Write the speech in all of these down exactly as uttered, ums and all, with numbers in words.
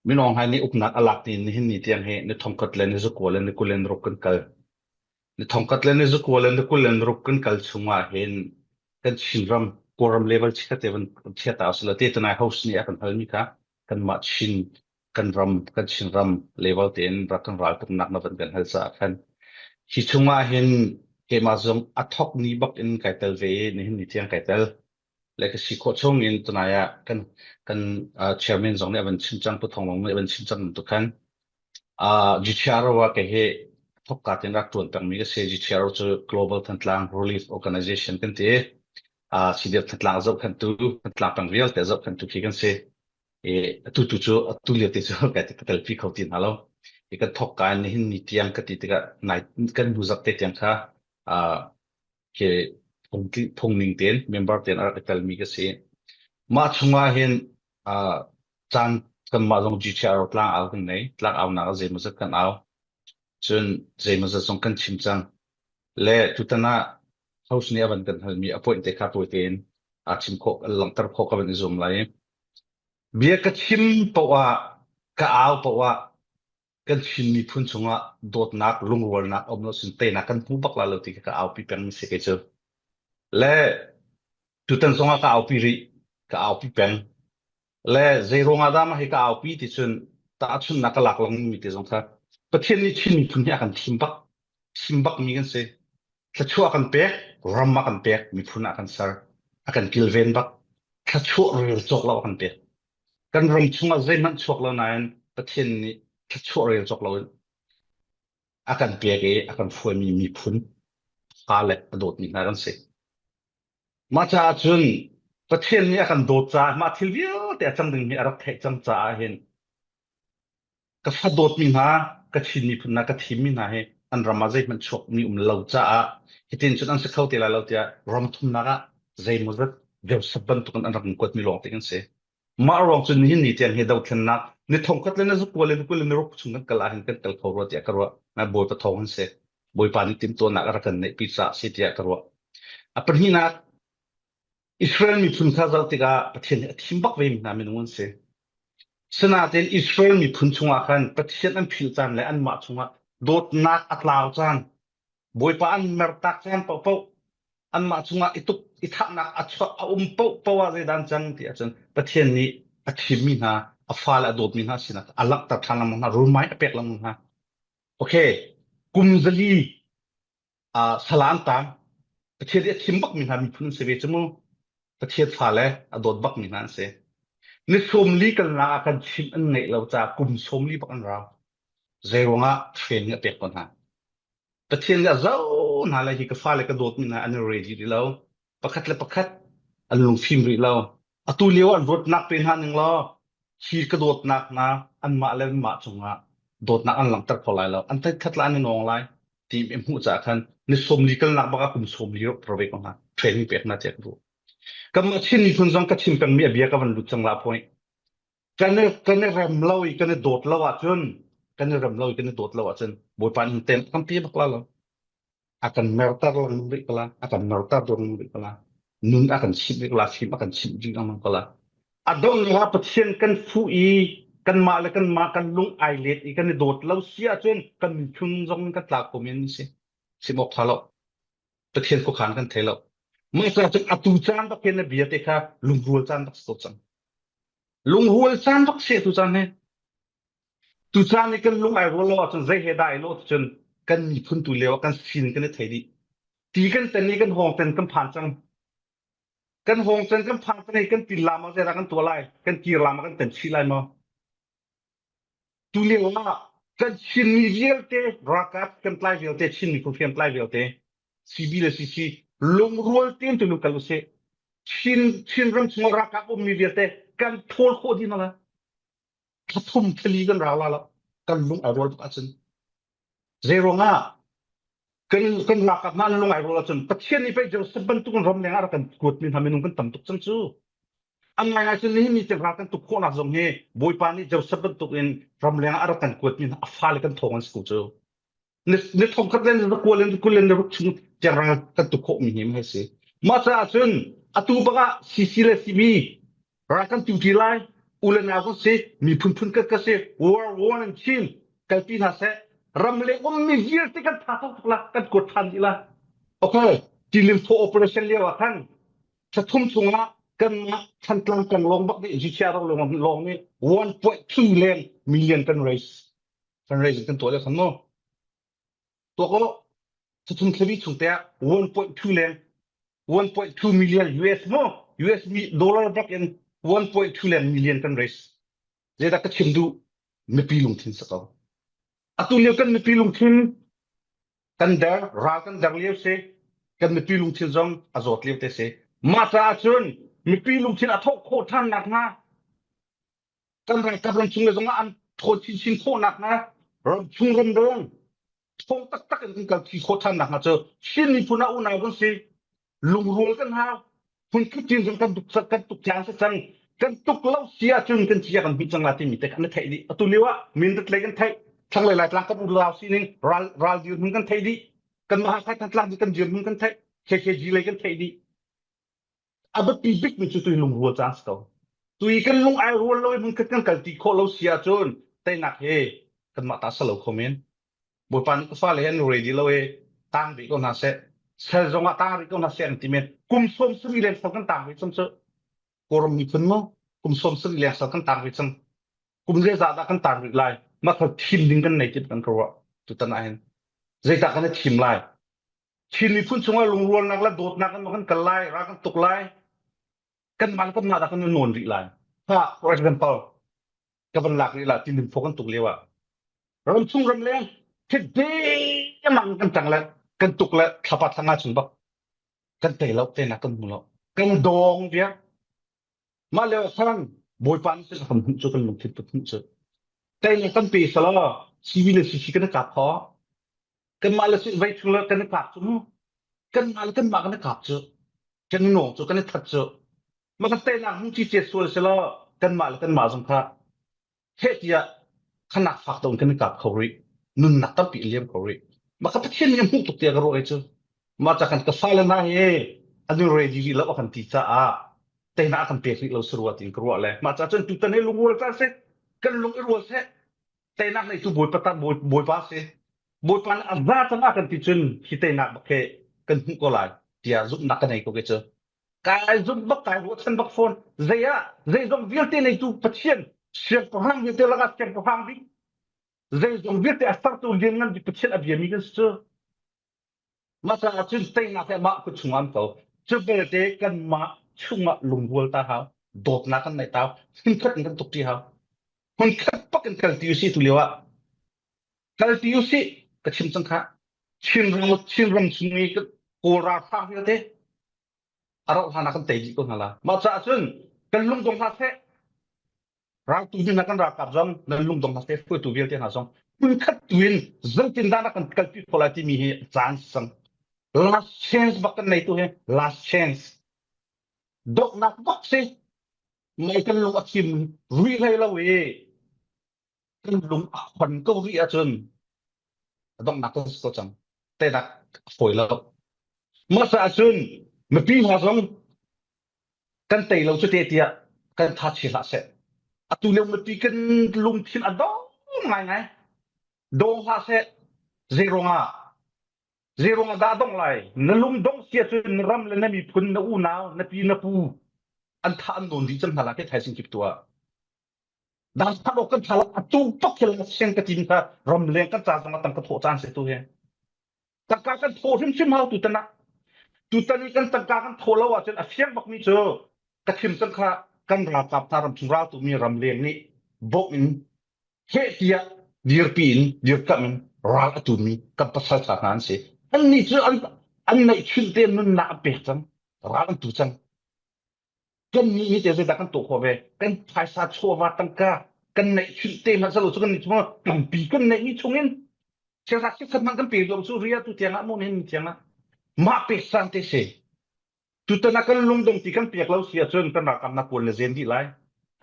Min Aung Hlaing nih uknak a lak ni nihin ni tiang hi ni thongkhat le ni zakua le ni kul le ni ruk kan kal. Ni thongkhat le ni zakua le ni kul le ni ruk kan kal chungah hin kan Chinram, Kawlram level chikhat te van chia ta sila te tanai house ni a kan halmi kha kan mah Chin kan ram, kan Chinram level tein rak kan raltuknak na van kan hal caah khan hi chungah hin keimah zong a thok ni bak in kai tel ve i nihin ni tiang kai tel. Le ka si khawh chung in tunai ah kan, kan, ah, chairman zong nih a van chim cang, Pu Thawng Lawng nih a van chim cang tu khan, ah, G T R O ah ka he thok ka tin rak tuan peng mi ka si. G T R O cu Global Thantlang Relief Organization kan ti. Ah, C D F Thantlang a zoh khan tu, Thantlang peng vial te a zoh khan tu khi kan si. E, atu tu cu, atu lio te cu ka, ka telpi kho ti hna lo. I kan thok ka nihin ni tiang ka ti tikah nai, kan hnu zak te tiang kha, ah, ke phung, phung ning tein, member tein a rak i telmi ka si. Mah chungah hin, ah, caan kanmah zong G T R O tlang au kan nei, tlang aunak ah zeimawzat kan au. Cun zeimawzat zong kan chim cang. Le tutan ah house nih a van kan halmi a point te kha point tein, a chim khawh, a langhter khawh ka van i zuam lai. Bia ka chim paoh ah, ka au paoh ah, kan Chin miphun chungah dawtnak, lungrualnak a um lo sin teinak kan hmu bak lai lo ti kha ka aupi pengmi si kei cu. Le tutan zongah ka aupi rih, ka aupi peng. Le zei ruangah dah mah hi ka aupi ti cun tahchunhnak ka lak lengmi te zong kha Pathian nih Chin miphun hi a kan thim bak, thim bakmi kan si. Thluachuah a kan pek, ram a kan pek, miphun a kan ser, a kan kilven bak, thluachuah rel cawk lo a kan pek. Kan ram chungah zeihmanh chuak lo nain Pathian nih thluachuah rel cawk lo in a kan pek i a kan hruaimi miphun, fa le a dawtmi hna kan si. Mah caah cun Pathian nih a kan dawt caah mah thil vialte a cang dingmi a rak theih cang caah hin ka fa dawtmi hna, ka Chin miphun hna, ka thimmi hna hi an ram ah zeihmanh chuakmi um lo caah hitin cun an si kho te lai lo tiah ram thumnak ah zeimawzat Joseph bantukin an rak kuatmi lawng te kan si. Mah ruang cun nihin ni tiang hi dothlennak, ni thongkhat le ni zakua le ni kul le ni ruk chung kan kal ah hin kan kal kho rua tiah ka ruah. Ngai Bawipa thawng an si. Bawipa nih timhtuahnak a rak kan neihpi caah si tiah ka ruah. A pahnihnak, Israel miphun kha zoh tikah Pathian hi a thim bak ve mi hna minung an si. Sinain Israel miphun chungah khan Pathian an philh caan le anmah chungah dawtnak a tlau caan, Bawipa an mertak caan paohpaoh, anmah chungah i tuk i thahnak a chuah a um paohpaoh ah zeidan cang ti ahcun Pathian nih a thimmi hna, a fa le a dawtmi hna sinah a langhter ṭhan lengmang hna, rumai a pek lengmang hna. Okay, kum zali, aa, sala an tang. Pathian nih a thim bakmi hna miphun an si ve cu mu. Pathian fa le a dawt bakmi hna an si. Ni sawmli kalnak ah kan chim an ngeih lo caah kum sawmli bak an rau. Zei ruangah training a pek ko hna. Pathian nih a zoh hna le hi ka fa le ka dawtmi hna an i ready rih lo. Pakhat le pakhat an lungfim rih lo. Atu lio an ruatnak pe hna ning law, hi ka dawtnak hna anmah le anmah cungah dawtnak an langhter kho lai lo. An theih that lai, an i nawng lai ti in hmuh caah khan ni sawmli kalnak bak ah kum sawmli rawk pro ve ko hna. Training pek hna tiah ka duh. Kanmah Chin miphun zong ka chim pengmi a bia ka van lut cang lai point. Kan i, kan i rem lo i kan i dawt lo ahcun, kan i rem lo i kan i dawt lo ahcun Bawipa nih ten kan pi bak lai lo. A kan mertar lengmang rih ko la, a kan mertar dawt lengmang rih ko la, nun a kan chimh rih ko la, fim a kan chimh rih lengmang ko la. A donghnak ah Pathian kan fuh i kanmah le kanmah kan lung aa let i kan i dawt lo si ahcun kan miphun zong kan tlak ko men si. Sim awk ṭha lo. Pathian khuakhan kan thei lo. Mah caah cun atu caan bak hin na bia te kha lungrual caan bak si ko cang. Lungrual caan bak si atu caan he. Tu caan i kan lung aa rual lo ahcun zei he dah i lo cun kan miphun tu lio ah kan sin kan i thei dih. Ti kan ten i kan hawng ten kan phan cang. Kan hawng ten kan phan ten i kan til lam ah zeidah kan tuah lai? Kan kir lam ah kan ten chih lai maw? Tu lio ah kan Chinmi vialte, ralkap kan tlai vialte, Chinmi khuafiang tlai vialte, C B le C C, lungrual tein tu lungkal u sih. Chin, Chin ram chungah ralkap ummi vialte kan thawl khawh dih hna lai. Thla thum thla li kan rau lai lo. Kan lung aa rual tuk ahcun. Zei ruangah kan, kan ralkap hna an lung aa rual ahcun Pathian nih pei Joseph bantuk in ramleng ah rak kan kuatmi hna minung kan tam tuk cang cu. A ngaingai cun nihin ni tiang ral kan tuk khawhnak zong hi Bawipa nih Joseph bantuk in ramleng ah a rak kan kuatmi hna a fale kan thawng an si ko cu. Ni, ni thongkhat le ni zakua le ni kul le ni ruk chung tiang ral kan tuk khawhmi hna hi si. Mah caah cun atu bak ah C C le C B ral kan tu ṭi lai. U le nau kan si, mi phunphun kan ka si, war, war and chin, kalpi hna seh, ram le um mi vialte kan tha thok la, kan kuat than dih la. Okay, Tlinfo operation lio ah khan, thlathum chungah kanmah Thantlang kan lawng bak nih, G T R lawng, lawng nih, one point two leng million kan raise. Kan raise kan tuah le khan maw. Tua ko, thlathum thlavi chung te ah one point two leng, one point two million U S maw, U S mi dollar bak in one point two leng million kan raise. Zeidah ka chim duh, mipi lungthin sa ko. Atu lio kan mipi lungthin, kan der, ral kan der lio si, kan mipi lungthin zong a zawt lio te si. Mah caah cun, mipi lungthin a thawh khawh ṭhan nakhnga, kan ralkap ram chung le zongah an thawn chinchin khawh nakhnga, ram chung ram dang thawng taktak in kan kal thi khawh ṭhan nakhnga cu Chin miphun ah unau kan si. Lungrual kan hau. Hmunkhat tin zong kan tuk, kan tuk tlang si cang. Kan tuk lo si ahcun kan ci ah kan hmih cang lai timi te kan theih dih. Atu lio ah Mindat lei kan theih. Thlanglei Laitlang kan unau sining ral, ral dirhmun kan theih dih. Kan Mahakhai Thantlang dih kan dirhmun kan theih. K K G lei kan theih dih. A biapi bikmi cu tui lungrual caan si ko. Tui kan lung ai rual lo i hmunkhat kan kal ti khawh lo si ahcun teinak he kanmah ta si lo kho men. Bawipa nih ka fale an ready lo e, tang ve ko hna seh. Sal zongah tang ve ko hna seh an ti men. Kum sawm sarih leng sal kan tang ve cang cu. Kawlram miphun maw? Kum sawm sarih leng sal kan tang ve cang. Kum zeza dah kan tang rih lai. Mah kha thim ding kan nei ti kan ka ruah. Tutan ah hin. Zeidah kan i thim lai? Chin miphun chungah lungrualnak le dawtnak kan kan kal lai, ral kan tuk lai. Kanmah le kanmah dah kan nawn rih lai. Ha, for example, ka van lak rih lai, Tlinfo kan tuk lio ah. Ram chung ram leng, thit dei mah kan tang le, kan tuk le, thlapa thlanga chung bak. Kan tei lo, teinak kan hmu lo. Kan dawng viar. Mah lio khan, Bawipa nih kan hmuh cu kan lungthin kan hmuh cu. Teinak kan pe sala, C V le C C kan i kap kho. Kanmah le si, vei chung le kan i kap cu. Kanmah le kanmah kan i kap cu. Kan i nawng cu, kan i that cu. Mah kan teinak hmuh ci cia sual sila, kanmah le kanmah zong kha. Heh tiah khanak fak dong kan i kap kho rih. Nunnak tampi a liam kho rih. Mah kha Pathian nih a hmuh tuk tiah ka ruah ei cu. Mah ca kan ka fale hna he, an i ready rih lo a kan ti caah teinak a kan pek rih lo si rua tiin ka ruah le. Mah ca cun tutan he lungrual ca si, kan lung i rual seh. Teinak neitu Bawipa ta, Bawi-, Bawipa si. Bawipa nih a za cang a kan ti cun hi teinak bak he kan hmuh ko lai, tiah zumhnak ka nei ko ke cu. Kai zumh bak, kai ruahchan bak fawn. Zei ah, zeizong vialte neitu Pathian, siangpahrang vialte lakah siangpahrang ding. Zeizong vialte a sertu lianngan ding Pathian a biami kan si cu. Mah caah cun teinak he mah kut chungah an ko. Cu belte kanmah chungah lungrual ta hau, dawtnak kan neih ta, hmunkhat in kan tuk ti hau. Hmunkhat bak in kal ti usih tu lio ah. Kal ti usih, ka chim cang kha. Chin ram, Chin ram chung i Kawl ralhrang vialte a rauh hlan ah kan tei dih ko hna lai. Mah caah cun kan lungdong hlah seh. Raltu mi hna kan ralkap zong nan lungdong hlah seh, hruaitu vialte hna zong. Hmunkhat tu in zeitindah na kan kalpi kho lai timi hi a caan si cang. Last chance bak kan nei tu hi, last chance. Donghnak bak si. Mah kan lung a thim rih hlei lo i kan lung a khon ko rih ahcun a donghnak kan si ko cang. Teinak a fawi lo. Mah caah cun mipi hna zong kan tei lo cu te tiah kan tha chia hlah seh. Atu lio mipi kan lungthin a dong ngaingai. Dong hlah seh. Zeiruangah? Zeiruangah dah a dong lai? Na lungdong si ahcun na ram le na miphun, na unau, na pi, na pu an thah an nawn dih cang hna lai, kei thaizing kip tuah. Dang khat awk kan ṭha lo, atu bak hi last chance ka timi kha, ramleng kan ca zong a tang ka thawh caan si tu hi. Tangka kan thawh hrimhrim hau tutan ah. Tutan i kan tangka kan thawh lo ahcun a fiang bakmi cu ka thim cang kha, kan ralkap hna, ramchung raltu mi ramleng nih bawmh in heh tiah dirpi in, dirkamh in ral a tumi kan pasal ṭha hna an si. Annih cu an, an neih chunhte nunnak an pek cang, ral an tu cang. Kannih nih te zeidah kan tuah khawh ve? Kan phaisa chuahva tangka kan neih chunhte hmanh si lo cu, kannih cu tampi kan neihmi chungin siangsak siangsak hmanh kan pe lio cu, riahtu tiangah, mun hin tiangah mah pek caan te si. Tutan ah kan lungdong ti kan pek lo si ahcun kan ralkap hna kuan le zen dih lai.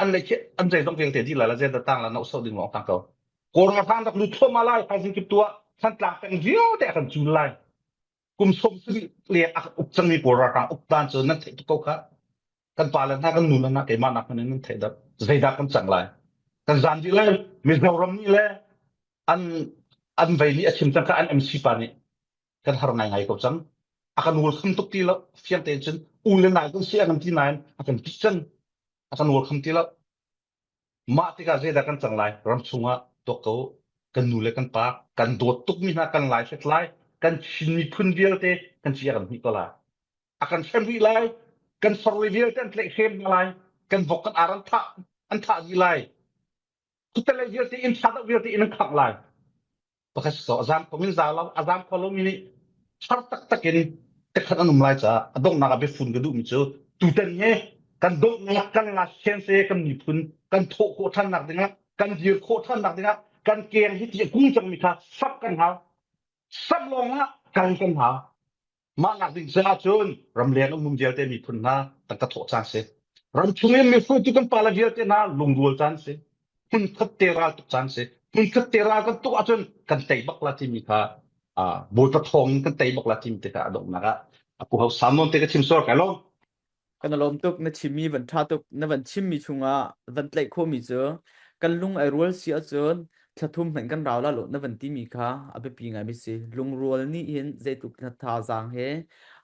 An lei khi an zeizong vialte dih lai, la zen tang la, nauhsauh ding lawng tang ko. Kawl ralhrang rak lut thluahmah lai, thaizing kip tuah, Thantlang peng vialte a kan cul lai. Kum sawm sarih le a uk cangmi Kawl ralhrang uk dan cu nan theih tuk ko kha. Kan pa le hna, kan nu le hna, keimah nak hmanh in nan theih deuh. Zeidah kan cang lai? Kan zan dih lai, Mizoram nih le an, an vei nih a chim cang kha an M C pa nih kan har ngaingai ko cang. A kan welcome tuk ti lo, fiang tein cun u le nau kan si a kan ti nain a kan ti cang. A kan welcome ti lo. Mah tikah zeidah kan cang lai? Ram chungah tuak ko, kan nu le kan pa, kan dawt tukmi hna kan lai hlet lai, kan Chin miphun vialte kan ci a kan hmih ko lai. A kan hrem rih lai, kan forlei vialte an tlaih hrem hna lai, kan vok kan ar an thah, an thah dih lai. Khuatelei vialte in, thah deuh vialte in an khangh lai. Pakhat si ko, a zam kho min za lo, a zam kho lo mi nih har taktak in tikhan an um lai caah a donghnak ah biafun ka duhmi cu tutan he kan donghnak kan la sian se kan miphun kan thawh khawh ṭhannak dingah, kan dir khawh ṭhannak dingah, kan keng hi ti a kung cangmi kha sam kan hau, sam lawng ah kal kan hau. Mah nak ding caah cun ramleng a um vialte miphun hna tangka thawh caan si. Ram chungin miphun tu kan pa le vialte hna lungrual caan si. Hmunkhat te ral tuk caan si. Hmunkhat te ral kan tuk ahcun kan tei bak la timi kha, aa, Bawipa thawng in kan tei bak la timi te kha a donghnak ah a pu ho Sam Nawn te ka chim sual kai lo. Kan lawm tuk, na chimmi van ṭha tuk, na van chimmi chungah van tlaih khawhmi cu kan lung aa rual si ahcun thla thum hmanh kan rau la lo na van timi kha a biapi ngaimi si. Lungrual nih hin zeitluk thla thazaang he,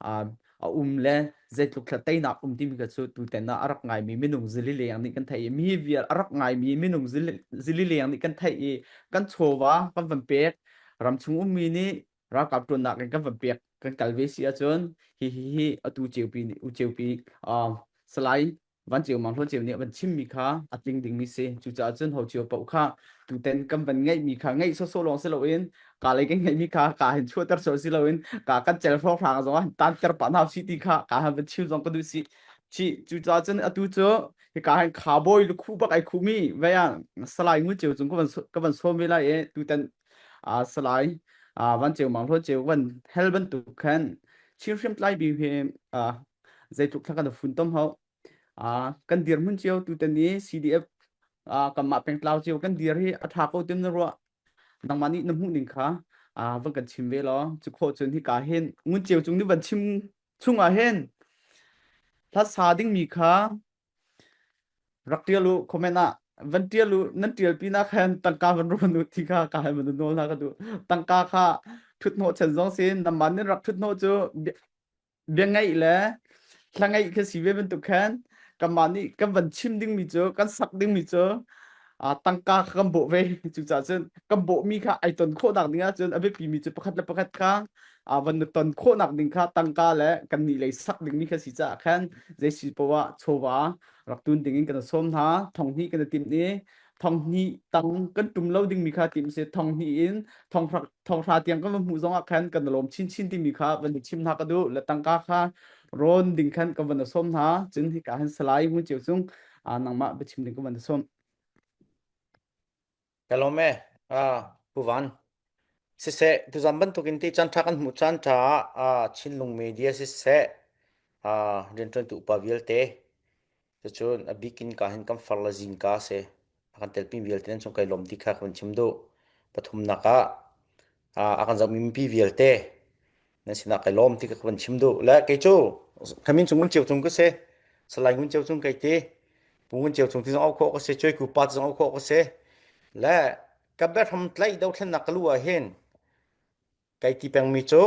aa, a um le zeitluk thla teinak um timi kha cu tutan ah a rak ngaimi minung zili leng nih kan theih i, mi vial a rak ngaimi minung zili, zili leng nih kan theih i, kan chawva kan van pek, ram chung ummi nih ralkap ṭuannak in kan van pek, kan kal ve si ahcun hihi hi atu Ceupi, U Ceupi, aa, Salai Van Ceu Mang Hlawn Ceu nih a van chimmi kha a tling dingmi si. Cucaah cun ho cio paoh kha tutan kan van ngeihmi kha ngeih sawhsawh lawng si loin, ka lei kan ngeihmi kha ka hin chuahter sawh si loin, ka kan cel hrawnghrang zongah hin tanter pah hna usih ti kha ka han van chim zong ka duh si. Cih, cucaah cun atu cu hika hin khabawi lukhu bak aa khuhmi vei ah Salai Ngun Ceu cung ka van, ka van sawm ve lai i, tutan, aa, Salai, aa, Van Ceu Mang Hlawn Ceu van hel bantuk khan Chin hriamtlai bik hi, aa, zeitluk thla kan fun tom hau. Aa, kan dirhmun cio tutan i C D F, aa, kanmah peng tlau cio kan dir hi a ṭha ko tim na ruah. Nangmah nih na hmuh ning kha, aa, van kan chim ve law. Cu khawh cun hika hin Ngun Ceu cung nih van chim chungah hin hlasa dingmi kha rak ṭial u, comment ah van ṭial u, nan ṭialpi nak khan tangka van rawn u ti kha ka han van nawl hna ka duh. Tangka kha ṭhuthnawh chan zong si, nanmah nih rak ṭhuthnawh cu bia, bia ngeih le hla ngeih kha si ve bantuk khan kanmah nih kan van chim dingmi cu, kan sak dingmi cu, aa, tangka kha kan bawh ve. Cucaah cun kan bawhmi kha aa ton khawhnak ding ahcun a biapimi cu pakhat le pakhat kha, aa, van na ton khawhnak ding kha tangka le kannih lei sak dingmi kha si caah khan zei si paoh ah chawva rak tun dingin kan sawm hna. Thong hnih kan timh i, thong hnih tang kan ṭum lo dingmi kha timh si, thong hnih in thong hra, thong hra tiang kan va hmuh zongah khan kan lawm chinchin timi kha van chim hna ka duh. Le tangka kha rawn ding khan kan van sawm hna. Cun hika hin Salai Ngun Ceu cung, aa, nangmah biachim ding kan van sawm. Ka lawm e, aa, Pu Van. Siseh, tuzan bantukin ti caan ṭha kan hmuh caan ṭha ah, aa, Chinlung Media siseh, aa, rianṭuantu upa vialte, cucun a bikin ka hin kan farla zingka si. A kan telpimi vialte nan chung kai lawm ti kha ka van chim duh. Pathumnak ah, aa, a kan zohmi mipi vialte, nan sinah kai lawm ti kha ka van chim duh. Le kei cu, ka min cu Ngun Ceu Cung ka si. Salai Ngun Ceu Cung kei ti. Pu Ngun Ceu Cung ti zong au khawh ka si. Cuaiku pa ti zong au khawh ka si. Le ka biahram tlaih dothlennak ka lu ah hin kei ti pengmi cu,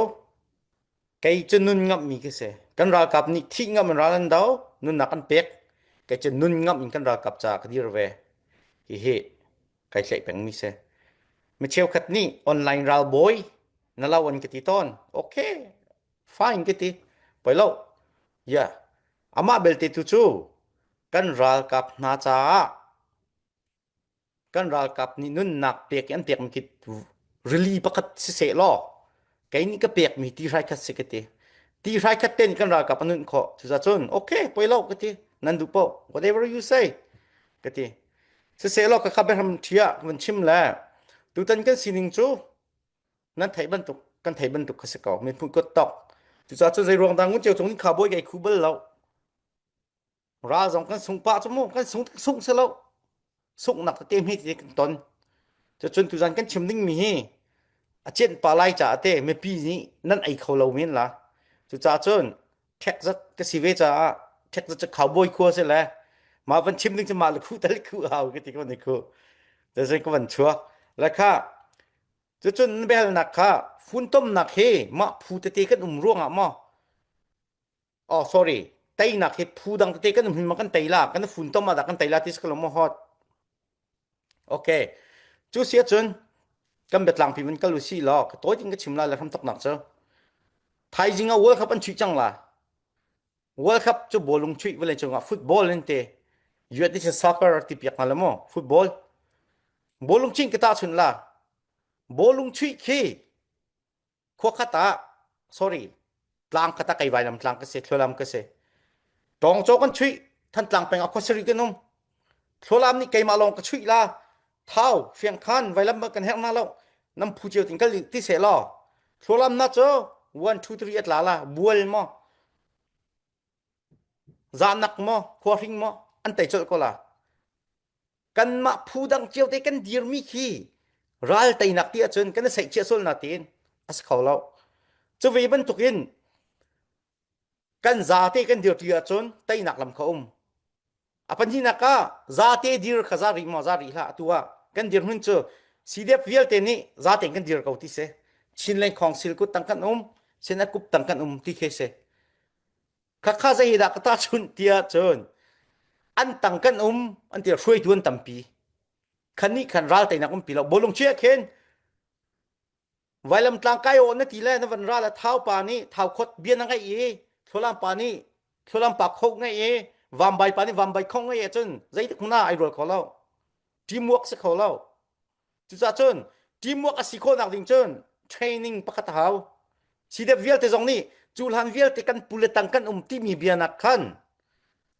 kei cu nun ngamhmi ka si. Kan ralkap nih thih ngamh in ral an do, nunnak an pek. Kei cu nun ngamh in kan ralkap caah ka dir ve. Hihi kai tlaih pengmi si. Mi cheukhat nih online ralbawi na lo an ka ti tawn. Okay, fine ka ti. Poi lo. Ya, amah belte tu cu kan ralkap hna caah kan ralkap nih nunnak pek i an pekmi khi rili pakhat siseh law, kei nih ka pekmi ti hrai khat si ka ti. Ti hrai khat te nih kan ralkap a nunh khawh. Cucaah cun, okay, poi lo ka ti. Nan duh paoh, whatever you say, ka ti. Siseh law, ka kha biahram ṭhiah ka van chim le tutan kan sining cu nan theih bantuk, kan theih bantuk kha si ko, miphun kuat tawk. Cucaah cun zeiruang dah Ngun Ceu Cung nih kha bawi kei khu bal lo. Ral zong kan sungh pah cu mu, kan sungh, sungh si lo. Sunghnak tete hme tete kan ton. Cucun tuzan kan chim dingmi hi a cianh pah lai caah te mipi nih nan ei kho lo men la. Cucaah cun ṭhek zat ka si ve caah, ṭhek zat cu cowboy khua si le, Mah van chim ding cu mah le khuh tal khuh hau ka ti ko ni khuh. Te zeng ka van chuak. Le kha, cucun na biahalnak kha, funtomnak hi mah phu tete kan um ruangah maw? Oh, sorry. Teinak hi phu dang tete kan um hin mah kan tei la, kan funtom ah dah kan tei la ti si ka lo maw hot? Okay. Cu si ahcun kan biatlangpi van kal u si law, ka tawi ding ka chim lai le hramthoknak cu. Thaizing ah World Cup an chuih cang la. World Cup cu bawlung chuih vawlei cungah football in te. U S A soccer ti piak hnga le maw? Football. Bawlung chuih ka tahchunh la. Bawlung chuih khi khua khat ah, sorry, tlang khat ah kei vailam tlang ka si, thlualam ka si. Ṭawngcaw kan chuih, Thantlang peng ah khua sarih kan um. Thlualam nih keimah lawng ka chuih la, thau, hriang khan, vailam kan herh hna lo, nan phu cio tin kal ti seh law. Thlualam hna cu, one, two, three a tla la, bual maw? Zahnak maw, khuahring maw, an tei colh ko la. Kanmah phu dang cio te kan dirmi khi ral teinak ti ahcun kan i saih chiah sual nain a si kho lo. Cu ve bantukin kan zate kan dir ti ahcun teinak lam kha um. A pahnihnak ah zate dir kha za rih maw, za rih hlah. Atu ah kan dirhmun cu C D F vialte nih zate kan dir ko ti si. Chinland Council kut tang kan um, Sinakup tang kan um ti khi si. Kha kha zei hi dah ka tahchunh ti ahcun an tang kan um, an ti, hruaitu an tampi. Khan nih khan ral teinak umpi lo. Bawlung chuih ah khin vailam tlang kai awh na ti le na van ra le thau pa nih thau khawt bia na ngeih i, thlualam pa nih thlualam pa kho ngeih i, vambai pa nih vambai kho ngeih ahcun zeitik hmanh ah aa rual kho lo. Teamwork si kho lo. Cucaah cun, teamwork a si khawhnak ding cun training pakhat a hau. C D F vialte zong nih cu hlan vialte kan pule tang kan um timi bianak khan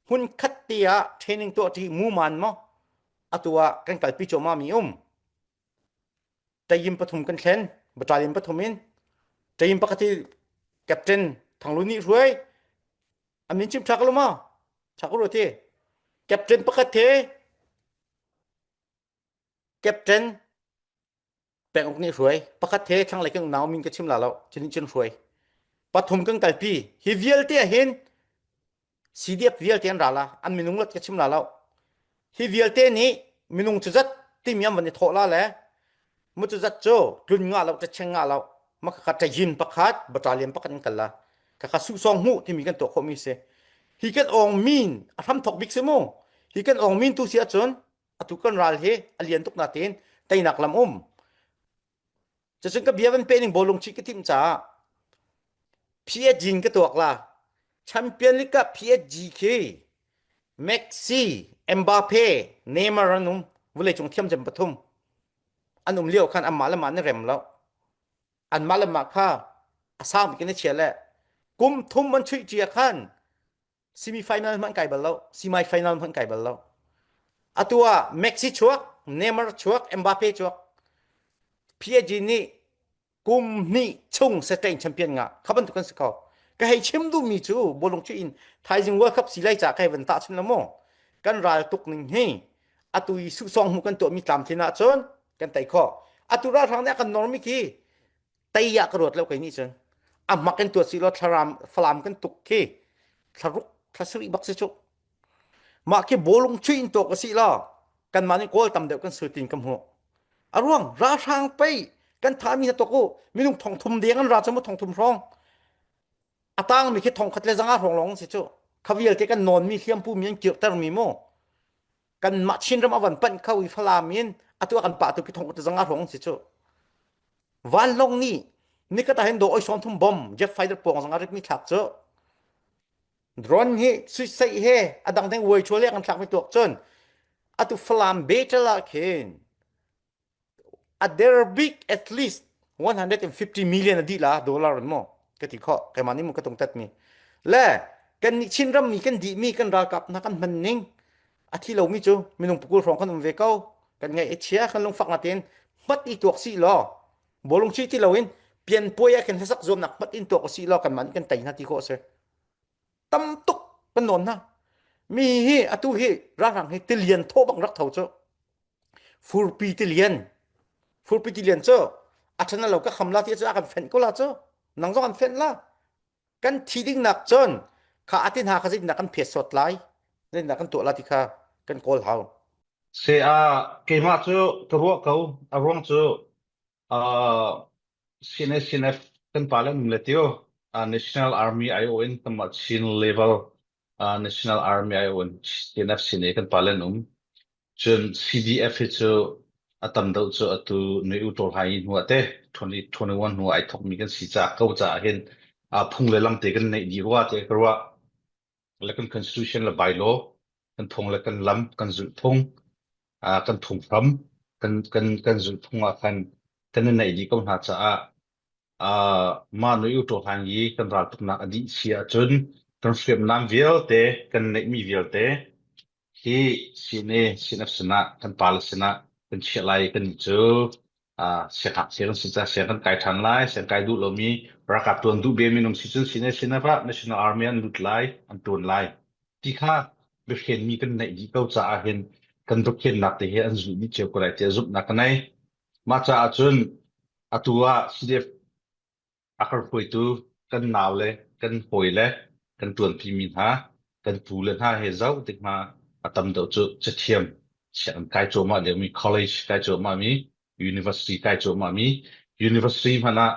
hmun khat te ah training tuah ṭi muman maw? Atu ah kan kalpi cuahmahmi um. Teim pathum kan thlen, battalion pathum in teim pakhat hi Captain Thanglu nih hruai. A min chim ṭha ka lo maw? Ṭha ka ruat hi. Captain pakhat hi Captain Peng Uk nih hruai. Pakhat he thlanglei kan unau min ka chim la lo. Cun, cun hruai. Pathum kan kalpi. Hi vialte ah hin C D F vialte an ra la. An minung lat ka chim la lo. Hi vialte nih minung cuzat timi an van i thawh la le. Mu cuzat cu tlun ngah lo, ṭacheng ngah lo. Makha ṭayin pakhat, battalion pakhat an kal la. Kha kha suhsawng hmuh timi kan tuah khawhmi si. Hi kan awng min a hramthok bik si mu. Hi kan awng min tu si ahcun, atu kan ral hi a lian tuk nain teinak lam um. Cucun ka bia van peh ning bawlung chuih ka timh caah P S G in ka tuak la. Champion League ah P S G khi Messi, Mbappe, Neymar an um. Vawleicung thiam cem pathum an um lio khan anmah le mah na rem lo. Anmah le mah kha a sang bik in a chia le kum thum an chuih cia khan semi final hmanh kai bal lo, semi final hmanh kai bal lo. Atu ah Messi chuak, Neymar chuak, Mbappe chuak. P S G nih kum hnih chung seh tein champion ngah kha bantuk kan si kho. Ka hei chim duhmi cu bawlung chuih in thaizing World Cup si lai ca ka hei van tahchunh lo maw? Kan ral tuk ning hi atu i suhsawng hmuh kan tuahmi tlamtling ah cun kan tei khawh. Atu ralhrang nih a kan normi khi tei ah ka ruat lo kei nih cun. A hmak in tuah si law, thlaram, Falam kan tuk khi thlaruk, thlasarih bak si cu. Mah khi bawlung chuih in tuak a si law, kanmah nih kawl tam deuh kan si tiin ka hmuh. A ruang, ralhrang pei kan thahmi hna tuak u, minung thongthum deng an ra cu mu, thongthum hrawng. A tangmi khi thongkhat le zanga hrawng lawng an si cu. Kha vialte kan nawnmi hliampu mi an kirhtermi mu. Kanmah Chinram a van panh kho i Falam in atu a kan pahtu khi thongkhat le zanga hrawng an si cu. Vanlawng nih nikhat ah hin daw oi sawmthum bom, jet fighter pawng zanga rikmi thlak cu. Drone hi suicide he a dang teng uai chual he kan thlakmi tuak cun atu Falam Bethel ah khin a der bik at least one hundred and fifty million a dih la dollar maw? Ka ti khawh, keimah nih mu ka tungtatmi. Le kannih Chinram mi kan dihmi kan ralkap hna kan hman ning a thi lomi cu minung pakul hrawng kan um ve ko. Kan ngaih a chia kan lungfak nain hmat i tuak si law, bawlung chuih ti loin pianpuai ah khin hlasak zuamnak hmat in tuak u si law, kanmah nih kan tei hna ti khawh a si. Tam tuk kan nawn hna. Mi hi atu hi ralhrang hi tilian thawh bang rak tho cu. Furpi tilian. Furpi tilian cu a ṭhan lo ka kham la ti cu a kan fenh ko la cu. Nang zong an fenh la. Kan thih dingnak cun kha a ti hna kha zeitindah kan phet sawt lai? Zinna kan tuah la ti kha kan kawl hau. Se a, keimah cu ka ruah ko, a ruang cu, aa, C N A, C N F kan pa le um le tio, aa, National Army ai in kanmah Chin level, aa, National Army ai in C N F, C N A kan pa le um. Cun C D F hi cu a tam deuh cu atu noi u tawl hai hnu ah te, twenty twenty-one hnu ah ai thokmi kan si caah ko caah hin, aa, phung le lam te kan neih dih rua te ka ruah. Le kan constitution le bylaw, kan phung le kan lam, kan zulh phung, aa, kan phung hram, kan, kan, kan zulh phung ah khan kan i neih dih ko hna caah, aa, mah noi u tawl hai i kan raltuknak a dih si ahcun kan hriamnam vialte, kan neihmi vialte, hi C N A, C N F sinah, kan pa le sinah kan chiah lai kan i cu, aa, siangngakchia kan si caah siang kan kai ṭhan lai, siang kai duh lomi, ralkap ṭuan duh bemi nung si cun C N A, C N F ah National Army an lut lai, an ṭuan lai ti kha biahriammi kan neih dih ko caah hin kan biahriamnak te hi an zulh dih cio ko lai tiah zumhnak ka nei. Mah caah cun atu ah C D F a kan hruaitu kan nau le kan hawi le kan ṭuanpimi hna, kan pu le hna he zoh tik hna a tam deuh cu cathiam sianginn kai cuahmah liomi, college kai cuahmahmi, university kai cuahmahmi, university hmanh ah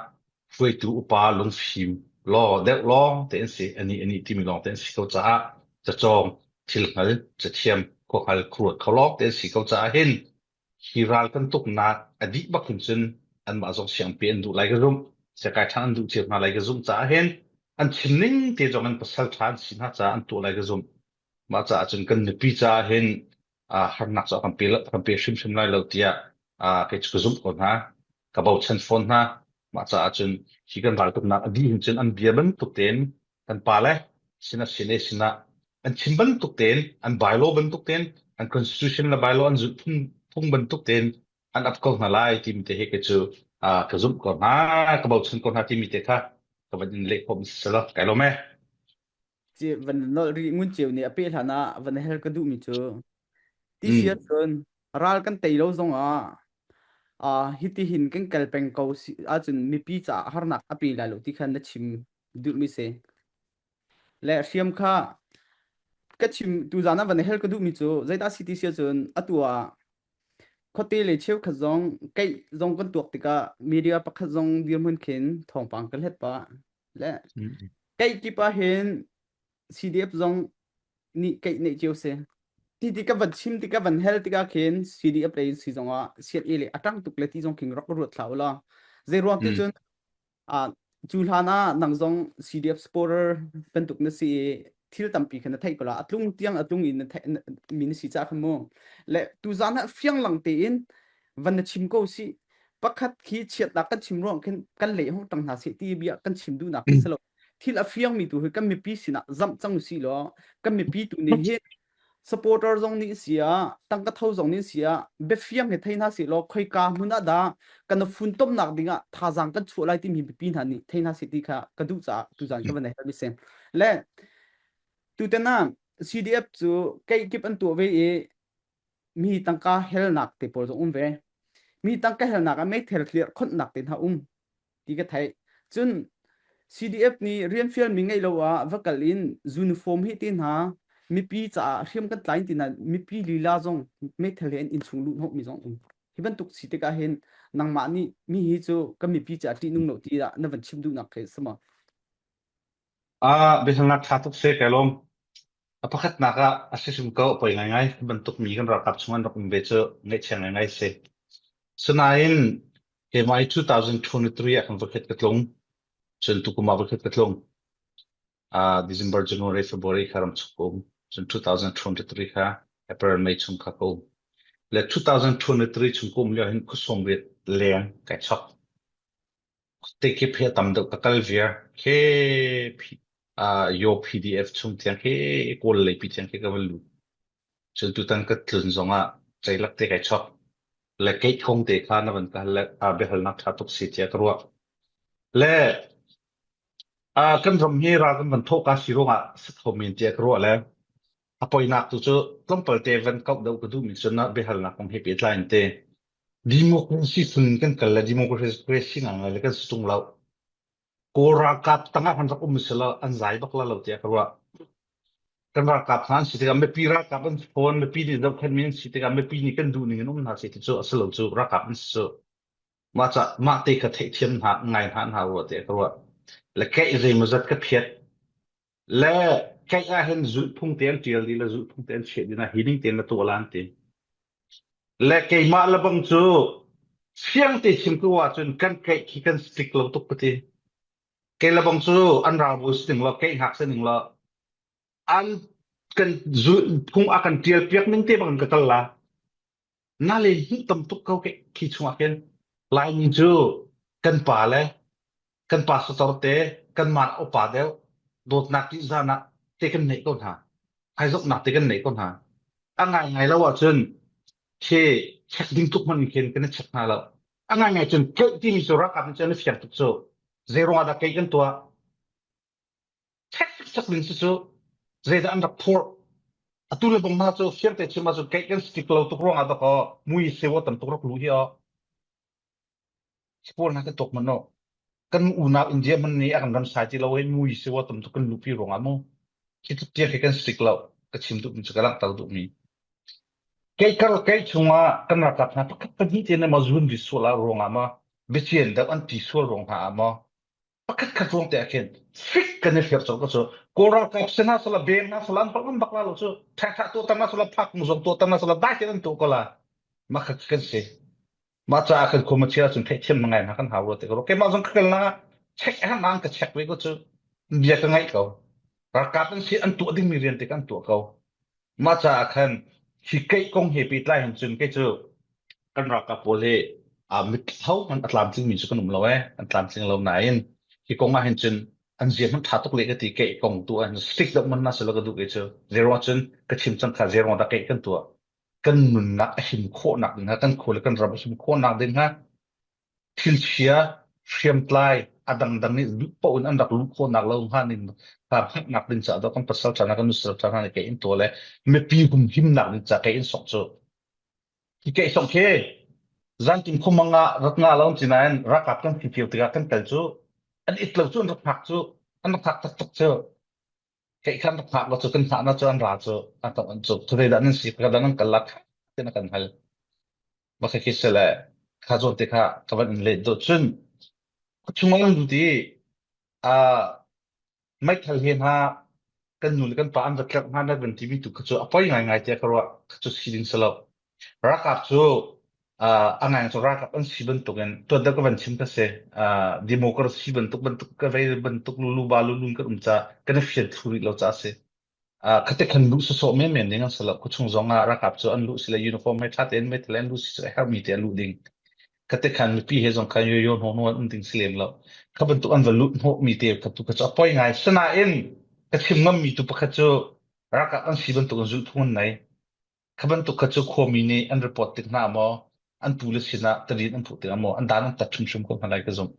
hruaitu upa lungfim law deuh lawng te an si, anih anih timi lawng te an si ko caah cacawng, thil hngal, cathiam, khuahngal, khuaruat kho lawng te an si ko caah hin hi ral kan tuknak a dih bak hin cun anmah zong siangpi an duh lai ka zumh, siakai ṭhan an duh cio hna lai ka zumh caah hin an chim ning te zong in pasal ṭha an si hna caah an tuah lai ka zumh. Mah caah cun kan nupi caah hin, aa, harnak cu a kan pe, kan pe hrimhrim lai lo tiah, aa, kei cu ka zumh ko hna, ka bochan fawn hna. Mah caah cun hi kan raltuknak a dih hin cun an bia bantuk tein kan pa le sinah, C N A sinah an chim bantuk tein, an bylaw bantuk tein, an constitution le bylaw an zulh phung, phung bantuk tein an ap ko hna lai timi te hi kei cu, aa, ka zumh ko hna, ka bochan ko hna timi te kha ka van in leh khawh si selaw, kai lo me. Ci van nolh rih ngun cio nih a peh hlan ah van hel ka duhmi cu ti si ahcun ral kan tei lo zongah, aa, hitihin kan kal peng ko si ahcun mipi caah harnak a pe lai lo ti kha na chim duhmi si. Le hriam kha ka chim, tuzan ah van hel ka duhmi cu zeidah si ti si ahcun atu ah khuate le cheukhat zong, keih zong kan tuak tikah media pakhat zong dirhmun khin thawngpang ka hlet pah. Le keih kip ah hin C D F zong nih keih neih cio si. Titi ka van chim tikah van hel tikah khin C D F lei si zongah C N A le a ṭang tuk le ti zong khin rak ruat hlah ula. Zeiruang ti cun, aa, cu hlan ah nang zong C D F supporter bantuk na si i thil tampi kha na theih ko la, a tlung tiang a tlung in na theih, na, mi na si caah khan mu. Le tuzan ah fianglang tein van na chim ko si. Pakhat khi chiatnak kan chim ruang khin kan lei hong ṭang hna seh ti bia kan chim duhnak khi si lo. Thil a fiangmi tu hi kan mipi sinah zamh cang u si law, kan mipi tu nih hi supporter zong nih si ah, tangka tho zong nih si ah, biafiang hi thei hna seh law, khoika hmun ah dah kan fun tomhnak dingah thazaang kan chuah lai timi mipi hna nih thei hna seh ti kha ka duh caah tuzan ka van hel mi si. Le tutan ah C D F cu keih kip an tuah ve i, mi tangka helnak te pawl zong um ve. Mi tangka helnak ah meithal tliar khonhnak te hna um ti ka theih. Cun C D F nih rianfialmi ngeih lo ah va kal in uniform hi ti hna, mipi caah hriam kan tlai in ti hna, mipi lila zong meithal he an in chung luh hnawhmi zong um. Hi bantuk si tikah hin nangmah nih mi hi cu kan mipi caah ṭihnung lo tiah na van chim duhnak khi si maw? Aa, biahalnak ṭha tuk si, kai lawm. A pakhatnak ah a si hrim ko, a poi ngaingai. Hi bantuk mi kan ralkap chungah an rak um ve cu ngaihchia ngaingai si. Sinain keimah i two thousand twenty-three ah kan va khet ka tlung, cun tukum ah va khet ka tlung. Aa, December, January, February kha ram chung ka um. Cun two thousand twenty-three kha April, May chung kha ka um. Le two thousand twenty-three chung ka um lio hin khuasawm riat leng kai chok. Khuate kip hi a tam deuh ka kal viar. Khi P-, aa, Yaw P D F chung tiang khi Kawl leipi tiang khi ka van lut. Cun tutan ka tlun zongah ceilak te kai chok. Le keih kong te kha na van ka hal le, aa, biahalnak ṭha tuk si tiah ka ruah. Le, aa, kan ram hi ral kan van thawh ka si ruangah si kho men tiah ka ruah le. A poinak tu cu tlawmpal te van kauh deuh ka duhmi cun biahalnak kong he pehtlai in te. Democracy fun kan kal le democracy ngaingai le kan si tung lo. Kawl ralkap tangah hman rak um si lo, an zai bak la lo tiah ka ruah. kan ralkap hna an si tikah, mipi ralkap an si fawn, mipi nih zohkhenhmi an si tikah, mipi nih kan duh ning in um hna si ti cu a si lo cu, ralkap an si cu. Mah ca, mah te kha theihthiam hna, ngai hna hna rua te ka ruah. Le keimah zeimawzat ka phiat. Le keimah ah hin zulhphung te an ṭial dih, le zulhphung te an chiah dih, na hi ning te na tuah lan ti. Le keimah le bang cu fiang te chim ko ahcun kan keimah khi kan strict lo tuk ka ti. Kei le bang cu an ralbawi si ning law, keimah hngak si ning law, an kan zulhphung a kan ṭialpiak ning te bang in ka kal lai. Na le hmuh tam tuk ko keimah khi chungah khin. Laimi cu kan pa le kan pa sutor te, kan man upa deuh, dawtnak ṭihzahnak te kan neih ko hna. Haizoknak te kan neih ko hna. A ngaingai lo ahcun khi check ding tuk hmanh in khin kan i check hna lo. A ngaingai cun keimah timi cu ralkap nih cun an i fiang tuk cu. Zeiruangah dah keimah kan tuah? Check, check ding cu cu. Zeidah an rak phurh? Atu le bang hna cu fiang te chim ahcun keimah kan strict lo tuk ruangah dah kho, mui sewa tam tuk rak luh hi aw. Hi pawl hna kan tuak hmanh aw. Kan unau India hmanh nih a kan ram sai ti lo, hei mui sewa tam tuk kan luhpi ruangah mu. Khi tuk tiang khi kan strict lo, ka chim duhmi cu ka langhter duhmi. Keimah kar keimah chungah kan ralkap hna pakhat pahnih te nih maw zun ri sual ah ruangah maw, biacian deuh an ti sual ruang hna ah maw, pakhat khat ruang te ah khin fik kan i fiar colh ko cu. Kawl ralkap si hna sala, beng hna sala, an bak, an bak la lo cu. Thaithah tuahter hna sala, phak zong tuahter hna sala, dai te an tuah ko la. Mah kha kan si. Mah caah kan khuam a chia cun theihthiam hna ngai hna kan hau rua te ka ruah. Keimah zong ka kal nak check a hang ka check ve ko cu. Bia ka ngaih ko. Ralkap an si, an tuah dingmi rian te kan tuah ko. Mah caah khan hi keimah kong he pehtlai hin cun kei cu kan ralkap pawl he, aa, mit ho hmanh a tlamtlingmi cu kan um lo eh, an tlamtling lo nain hi kong ah hin cun an zia hmanh ṭha tuk le ka ti, keimah kong tu ah hin strict deuh hmanh hna si lo ka duh kei cu. Zeiruang cun ka chim cang kha, zeiruang dah keimah kan tuah? Kan nunnak a him khawhnak ding hnga, kan khua le kan ram a him khawhnak ding hnga. Thilchia, hriamtlai a dangdang nih luh paoh in an rak luh khawhnak lo hnga ning, hnga hngaknak ding caah dah kan pasal ṭha hna, kan nusal ṭha hna nih keimah in tuah le mipi humhimnak ding caah keimah in sawh cu. Hi keimah sawh khi zanṭim khuamang ah rat ngah lo an ti nain ralkap kan si cio tikah kan kal cu, an it lo cu, an rak hngak cu, an rak hngak taktak cu. Keimah khan rak hngak lo cu, kan hngak nak cu an ra cu, an tong an cu. Khuazei dah nan si, kha dah nan kal lai kha, tiah na kan hal. Mah kha khi si le, kha zawn te kha ka van in let dawh cun, kha chung an lut i, aa, meithal he hna, kan nu le kan pa an va tlerh hna, na van timi tu kha cu a poi ngaingai tiah ka ruah, kha cu si ding si lo. Ralkap cu, aa, a ngai cu ralkap an si bantukin, tuan deuh ka van chim kha si, aa, democracy bantuk, bantuk ka vei bantuk lulu ba lulu in kan um caah kan i fian thlu rih lo caah a si. Aa, khatte khan luh sawsawh menmen ding an si lo. Khuachung zongah ralkap cu an luh si le uniform he ṭha tein meithal an luh si cu a herhmi te a luh ding. Khatte khan mipi he zong khan yoyo hnawhnawh an um ding si lem lo. Kha bantuk an va luh hnawhmi te kha tu kha cu a poi ngai. Sinain ka chim ngammi tu pakhat cu ralkap an si bantuk in zulhphung an nei. Kha bantuk kha cu khuami nih an report tik hna maw, an pu le sinah tadin an phuh tik maw, an dan an tat hrimhrim ko hna lai ka zumh.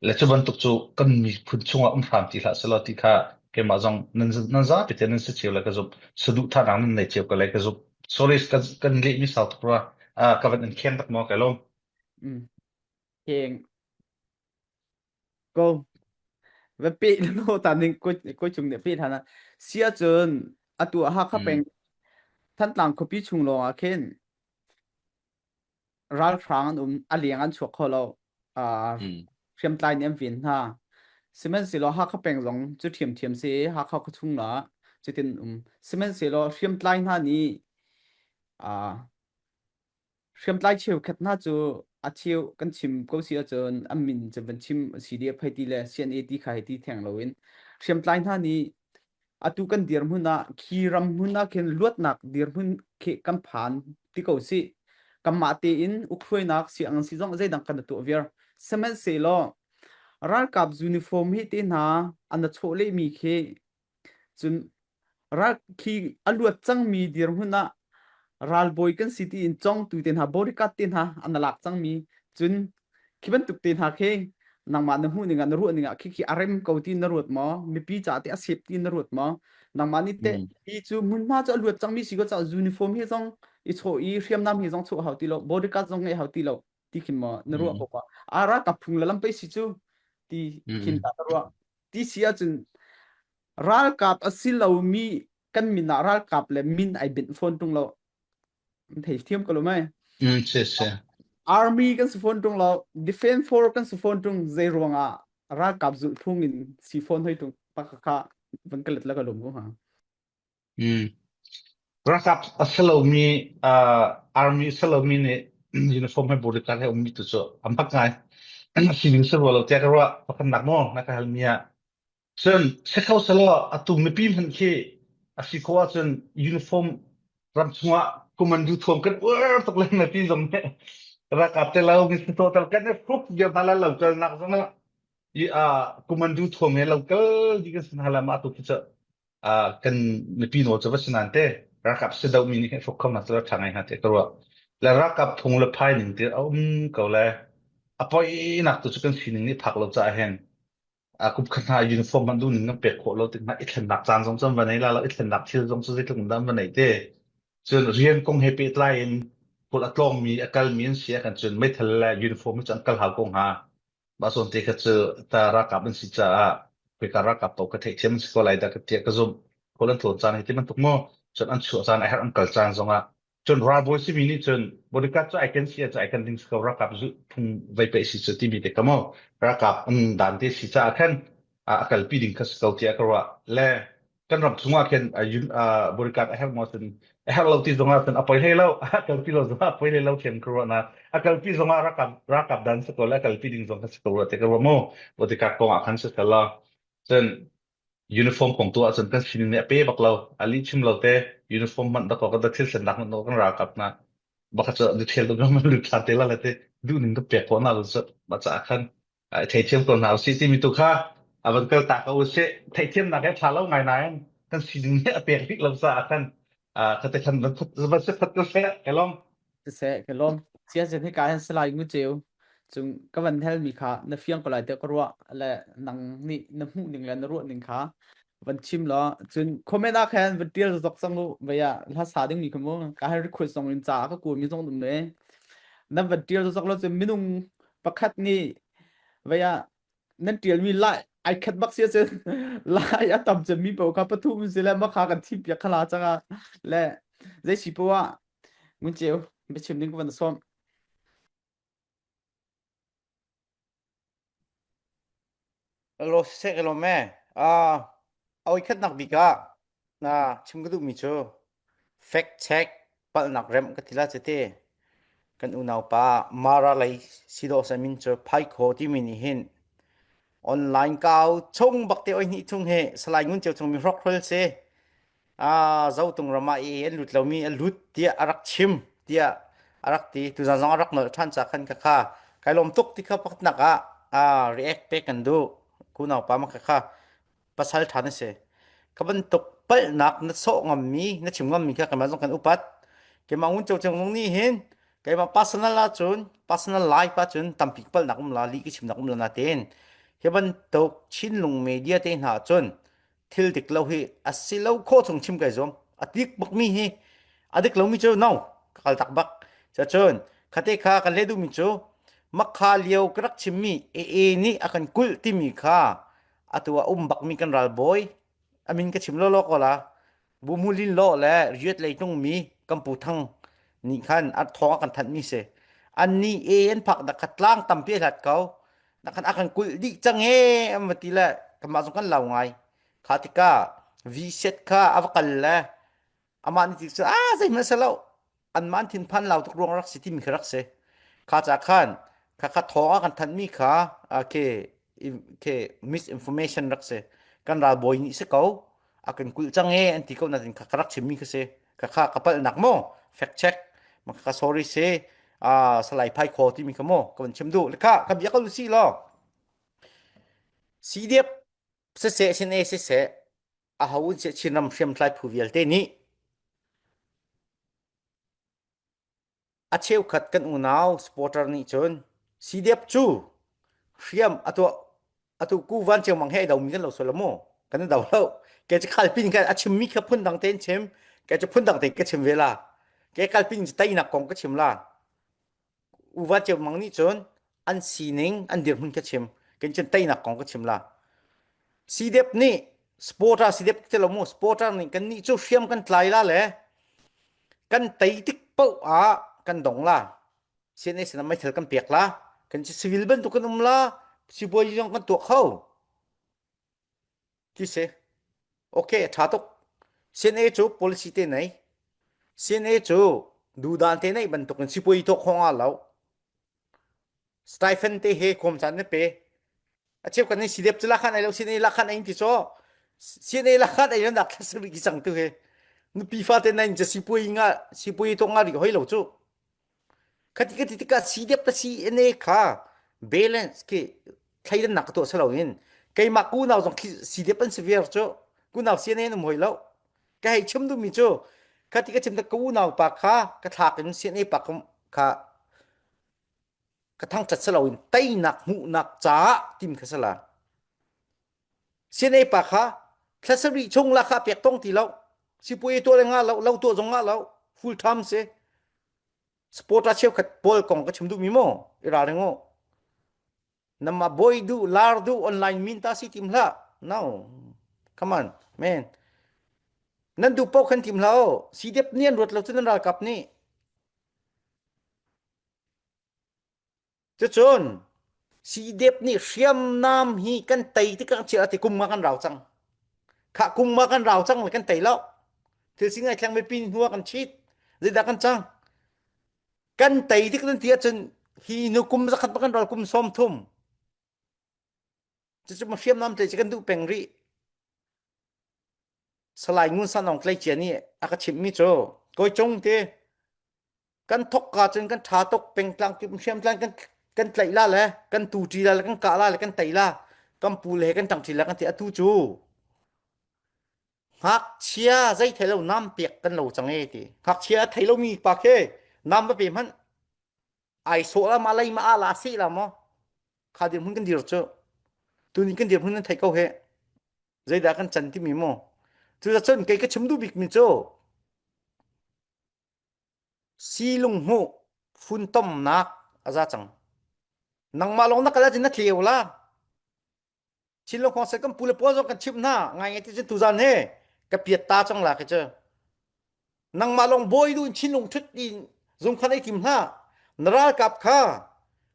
Le cu bantuk cu kan miphun chungah um hram ti hlah selaw ti kha keimah zong nan, nan zapi te nan si cio lai ka zumh. Saduhthahnak nan nei cio ko lai ka zumh. Sorry, kan, kan lehmi sau tuk rua. Ah, ka van in kheng tak maw, ka lawm? Mm. Kheng. Ko. Va peh lo ta ning ko, ko chung nih peh hlan ah. Si ahcun atu a Hakha peng Thantlang khuapi chung lawng ah khin ralhrang an um, a leng an chuak kho lo. Aa, hriamtlai nih an ven hna. Sihmanhsehlaw Hakha peng zong cu ṭhiamṭhiam si, Hakha khuachung la cutin um. Sihmanhsehlaw hriamtlai hna nih, aa, hriamtlai cheukhat hna cu a cheu kan chim ko si ahcun an min cu van chim, C D F hei ti le C N A ti kha hei ti theng loin hriamtlai hna nih atu kan dirhmun ah, khi ram hmun ah khin luatnak dirhmun khi kan phan ti ko si. Kanmah tein ukhruainak siang an si zong zeidang kan tuah viar. Sihmanhsehlaw ralkap uniform hi te hna an chawh lehmi khi cun ral khi a luat cangmi dirhmun ah ralbawi kan si tiin cawngtu te hna, bodyguard te hna an lak cangmi. Cun khi bantuk te hna khi nangmah na hmuh ningah, na ruah ningah khi khi a rem ko tiin na ruat maw? Mipi ca te a sep tiin na ruat maw? Nangmah nih teh hi cu hmunhma cu a luat cangmi si ko caah uniform hi zong i chawh i hriamnam hi zong chawh hau ti lo, bodyguard zong ngeih hau ti lo ti khin maw na ruah ko maw? A ralkap phung le lam pei si cu ti khin ta na ruah. Ti si ahcun ralkap a si lomi kan min ah ralkap le min ai binh phone tung lo. Thei thiam ka lo mai. Mm, se, se. Army kan si phone tung lo, defense force kan si phone tung, zei ruangah ralkap zulh phung in si phone hoi tung pakha kha van ka let la ka lum ko ha. Mm. Ralkap a si lo mi, ah, army a si lo mi nih uniform he bodyguard he um mi tu chu a mak ngai. Si ding si lo tia ka ruah pakhat nak maw, na ka hal mi ah. Cun, si kho selaw, a tum mipi hmanh khi a si khawh ahcun uniform ram chungah commando thuam kan uar tuk le mipi zong he ralkap te lo, mi si tawh tal kan i hruk viar hna le lo kalnak zongah i, aa, commando thuam he lo kal dih kan si hna le mah tu khi cu, aa, kan mipi nawl cu va si nain te ralkap si deuh mi nih he hruk kho hna cu ṭha ngai hna te ka ruah. Le ralkap phung le phai ning tir a um ko le a poinak tu cu kan sining nih phak lo caah hin, aa, kum khat hna uniform hmanh duhning kan pek khawh lo tik hna, i thlennak caan zong cu an va nei lai lo, i thlennak thil zong cu zeitluk dah an va nei te. Cun rian kong he pehtlai in phul a tlawngmi, a kalmi an si ah khan cun meithal le uniform hi cu an kal hau ko hnga. Mah zawn te kha cu ta ralkap an si caah khoika ralkap paoh kha theihthiam an si ko lai dah ka tiah ka zumh. Phul an tlawn caan hi ti bantuk maw? Cun an chuah caan a herh an kal caan zongah cun ralbawi simi nih cun bodyguard cu ai kan si, cu ai kan ding si ko, ralkap zulh phung vei pei si cu timi te ka maw? Ralkap an dan te si caah khan, aa, a kalpi ding kha si ko tiah ka ruah. Le kan ram chungah khin, aa, yun-, aa, bodyguard a herh maw cun, a herh lo ti zongah cun a poi hlei lo, a kalpi lo zongah a poi hlei lo thiam ka ruah hna. A kalpi zongah ralkap, ralkap dan si ko le a kalpi ding zong kha si ko ruah te ka ruah maw? Bodyguard kong ah khan si selaw. Cun, uniform kong tu ahcun kan sining nih a pe bak lo, a lih chim lo te, uniform hmanh dah ko kan dah thil thlennak hmanh dah ko kan ralkap hna. Baka cu detail tu kan lut ṭhan te la le te, duhning kan pek khawh hna lo cu, mah caah khan, aa, theithiam ko hna usih timi tu kha, a van kal ta ko usih, theithiamnak he ṭha lo ngai nain, kan sining nih a pek rih lo caah khan, aa, kha te khan van phat, van si phat ko seh, ka lawm. Siseh, ka lawm. Sia zin hi ka hin Salai Ngu Ceu. Cung ka van hel mi kha na fiang ko lai te ka ruah le nang nih na hmuh ning le na ruah ning kha van chim law. Cun comment ah khan van ṭial zok cang u, vaya hla sa ding mi kha mu. Ka hin request zong in ca ka kul mi zong dum le. Nan van ṭial zok law cun minung pakhat nih vaya nan ṭial mi lai ai khat bak sia cun lai a tam cun mi paoh kha pathum si le makha kan thim piak kha la cang a le zei si paoh ah Ngun Ceu biachim ding ka van sawm. Lo siseh ka lawm e. Ah, a voikhatnak bik ah, na chim ka duhmi cu fact check palhnak remh ka ti lai cete. Kan unaupa Mara lei si dawh sa min cu Phaikhaw timi nih hin online kau chung bakte oi hnih chung he Salai Ngun Ceu chung mi hrawkhrawl si. Aa, Zotung ram ah i an lut lomi a lut tiah a rak chim tiah a rak ti. Tuzan zong a rak nolh ṭhan ca khan ka kha kai lawm tuk ti kha pakhatnak ah, aa, react pek kan duh. Ku naupa ma ka kha pasal ṭhan a si. Ka bantuk palhnak na sawh ngammi, na chim ngammi kha keimah zong kan upat. Keimah Ngun Ceu Ceng zong nih hin keimah personal ah cun, personal life ah cun tampi ka palhnak um la, lih ka chimnak um la natein hi bantuk Chinlung media te hna ah cun thil dik lo hi a si lo khawh chung chim kai zuam. A dik bakmi hi a dik lomi cu no ka kaltak bak. Cun kha te kha kan leh duhmi cu makha lio ka rak chimmi A A nih a kan kulh timi kha atu a um bakmi kan ralbawi a min ka chim lawlaw ko la, Bu Hmu Lin Law le Riat Leitung mi kan Pu Thang nih khan a thawng a kan thanhmi si. Annih A A an phak dah kha tlang tampi a hlat ko. Nakhan a kan kulh dih cang e, an va ti le kanmah zong kan lau ngai. Kha tikah V Z kha a va kal le amah nih tik cu, aa, zeihmanh a si lo. Anmah an thinphan lau tuk ruang rak si timi kha rak si. Kha ca khan, kha kha thawng a kan thanhmi kha, aa, khi, i, khi misinformation rak si. Kan ralbawi nih si ko, a kan kulh cang e, an ti ko natin kha ka rak chimmi kha si. Kha kha ka palhnak maw, fact check. Ma kha sorry si, aa, Salai Phaikhaw timi kha maw, ka van chim duh. Le kha, ka bia ka lu si law. C D F siseh, Chin A siseh, aho in seh Chin ram hriamtlai phu vialte nih a cheukhat kan unau supporter nih cun C D F cu hriam atu, atu ku van ceu mang he a domi kan lo sual maw? Kan i do lo. Kei cu kalpi ning kha a chimmi kha phundang tein chim, kei cu phundang tein ka chim ve la. Kei kalpi ning cu teinak kong ka chim la. U van ceu mang nih cun an sining, an dirhmun kha chim. Kan cun teinak kong ka chim la. C D F nih Supporter CDF te lo mu, supporter nih kannih cu hriam kan tlai la le kan tei tik paoh ah kan dong la. CNA sinah meithal kan pek la, kan si civil bantuk kan um la, sipuai zong kan tuak kho. Ti si. Okay, a ṭha tuk. CNA cu policy te nei. CNA cu duhdan te nei bantukin sipuai tuak kho ngah lo. Stipend te he khuam caan na pe. A cheukhat nih CDF cu lakhan ai lo, CNA lakhan ai ti cu. CNA lakhan ai lo nak thlasarih ki cang tu he. Nupi fate nan cu sipuai ngah, sipuai tuak ngah rih hoi lo cu. Khati khati tikah CDF le CNA kha balance khi thleidannak ka tuah si loin keimah ka unau zong khi CDF an si viar cu, ka unau CNA an um hoi lo. Ka hei chim duhmi cu khati ka chim tak, ka unau pa kha ka thlak in CNA pa kha ka thangṭhat si loin teinak hmuhnak caah tim kha si la. CNA pa kha thlasarih chung la kha pek tong ti lo. Sipuai tuah le ngah lo, lo tuah zong ngah lo. Full time si. Supporter cheukhat pawl kong ka chim duhmi maw? I ralring aw. Namah bawi duh, lar duh, online min ta si tim hlah. No. Come on, man. Nan duh paoh khan tim hlah aw. CDF nih an ruat lo cu nan ralkap nih. Cucun CDF nih hriamnam hi kan tei tikah chiah ti kum nga kan rau cang. Kha kum nga kan rau cang le kan tei lo. Thil si ngai thleng mipi hnu ah kan chit. Zeidah kan cang? Kan tei tik nan ti ahcun hi nu kum zakhat kan rau kum sawmthum. Cucu hriamnam tei cu kan duh peng rih. Salai Ngun San Aung Tlei Cia nih a ka chimhmi cu, koi cung te kan thok ka cun kan ṭha tuk, pengtlang hriamtlang kan, kan tlaih la le kan tu ṭi la le kan kah la le kan tei la, kan pu le he kan ṭang ṭi la kan ti, atu cu ngakchia zei thei lo nam pek kan lo cang e ti. Ngakchia thei lomi pa khe nam va pe hmanh. Ai sawh la mah, lei mah ah la a sih la maw? Kha dirhmun kan dir cu. Tuni kan dirhmun nan theih ko he. Zeidah kan can timi maw? Cucaah cun kei ka chim duh bikmi cu si lunghmuh funtomnak a za cang. Nangmah lawng na kal ahcun na tliau la. Chinlung khuang sal kan pu le pawl zong kan chimh hna, ngai ngai ti cun tuzan he ka piat ta cang la khi cu. Nangmah lawng bawi duh in chinlung ṭhut in zung khan ei tim hna. Na ralkap kha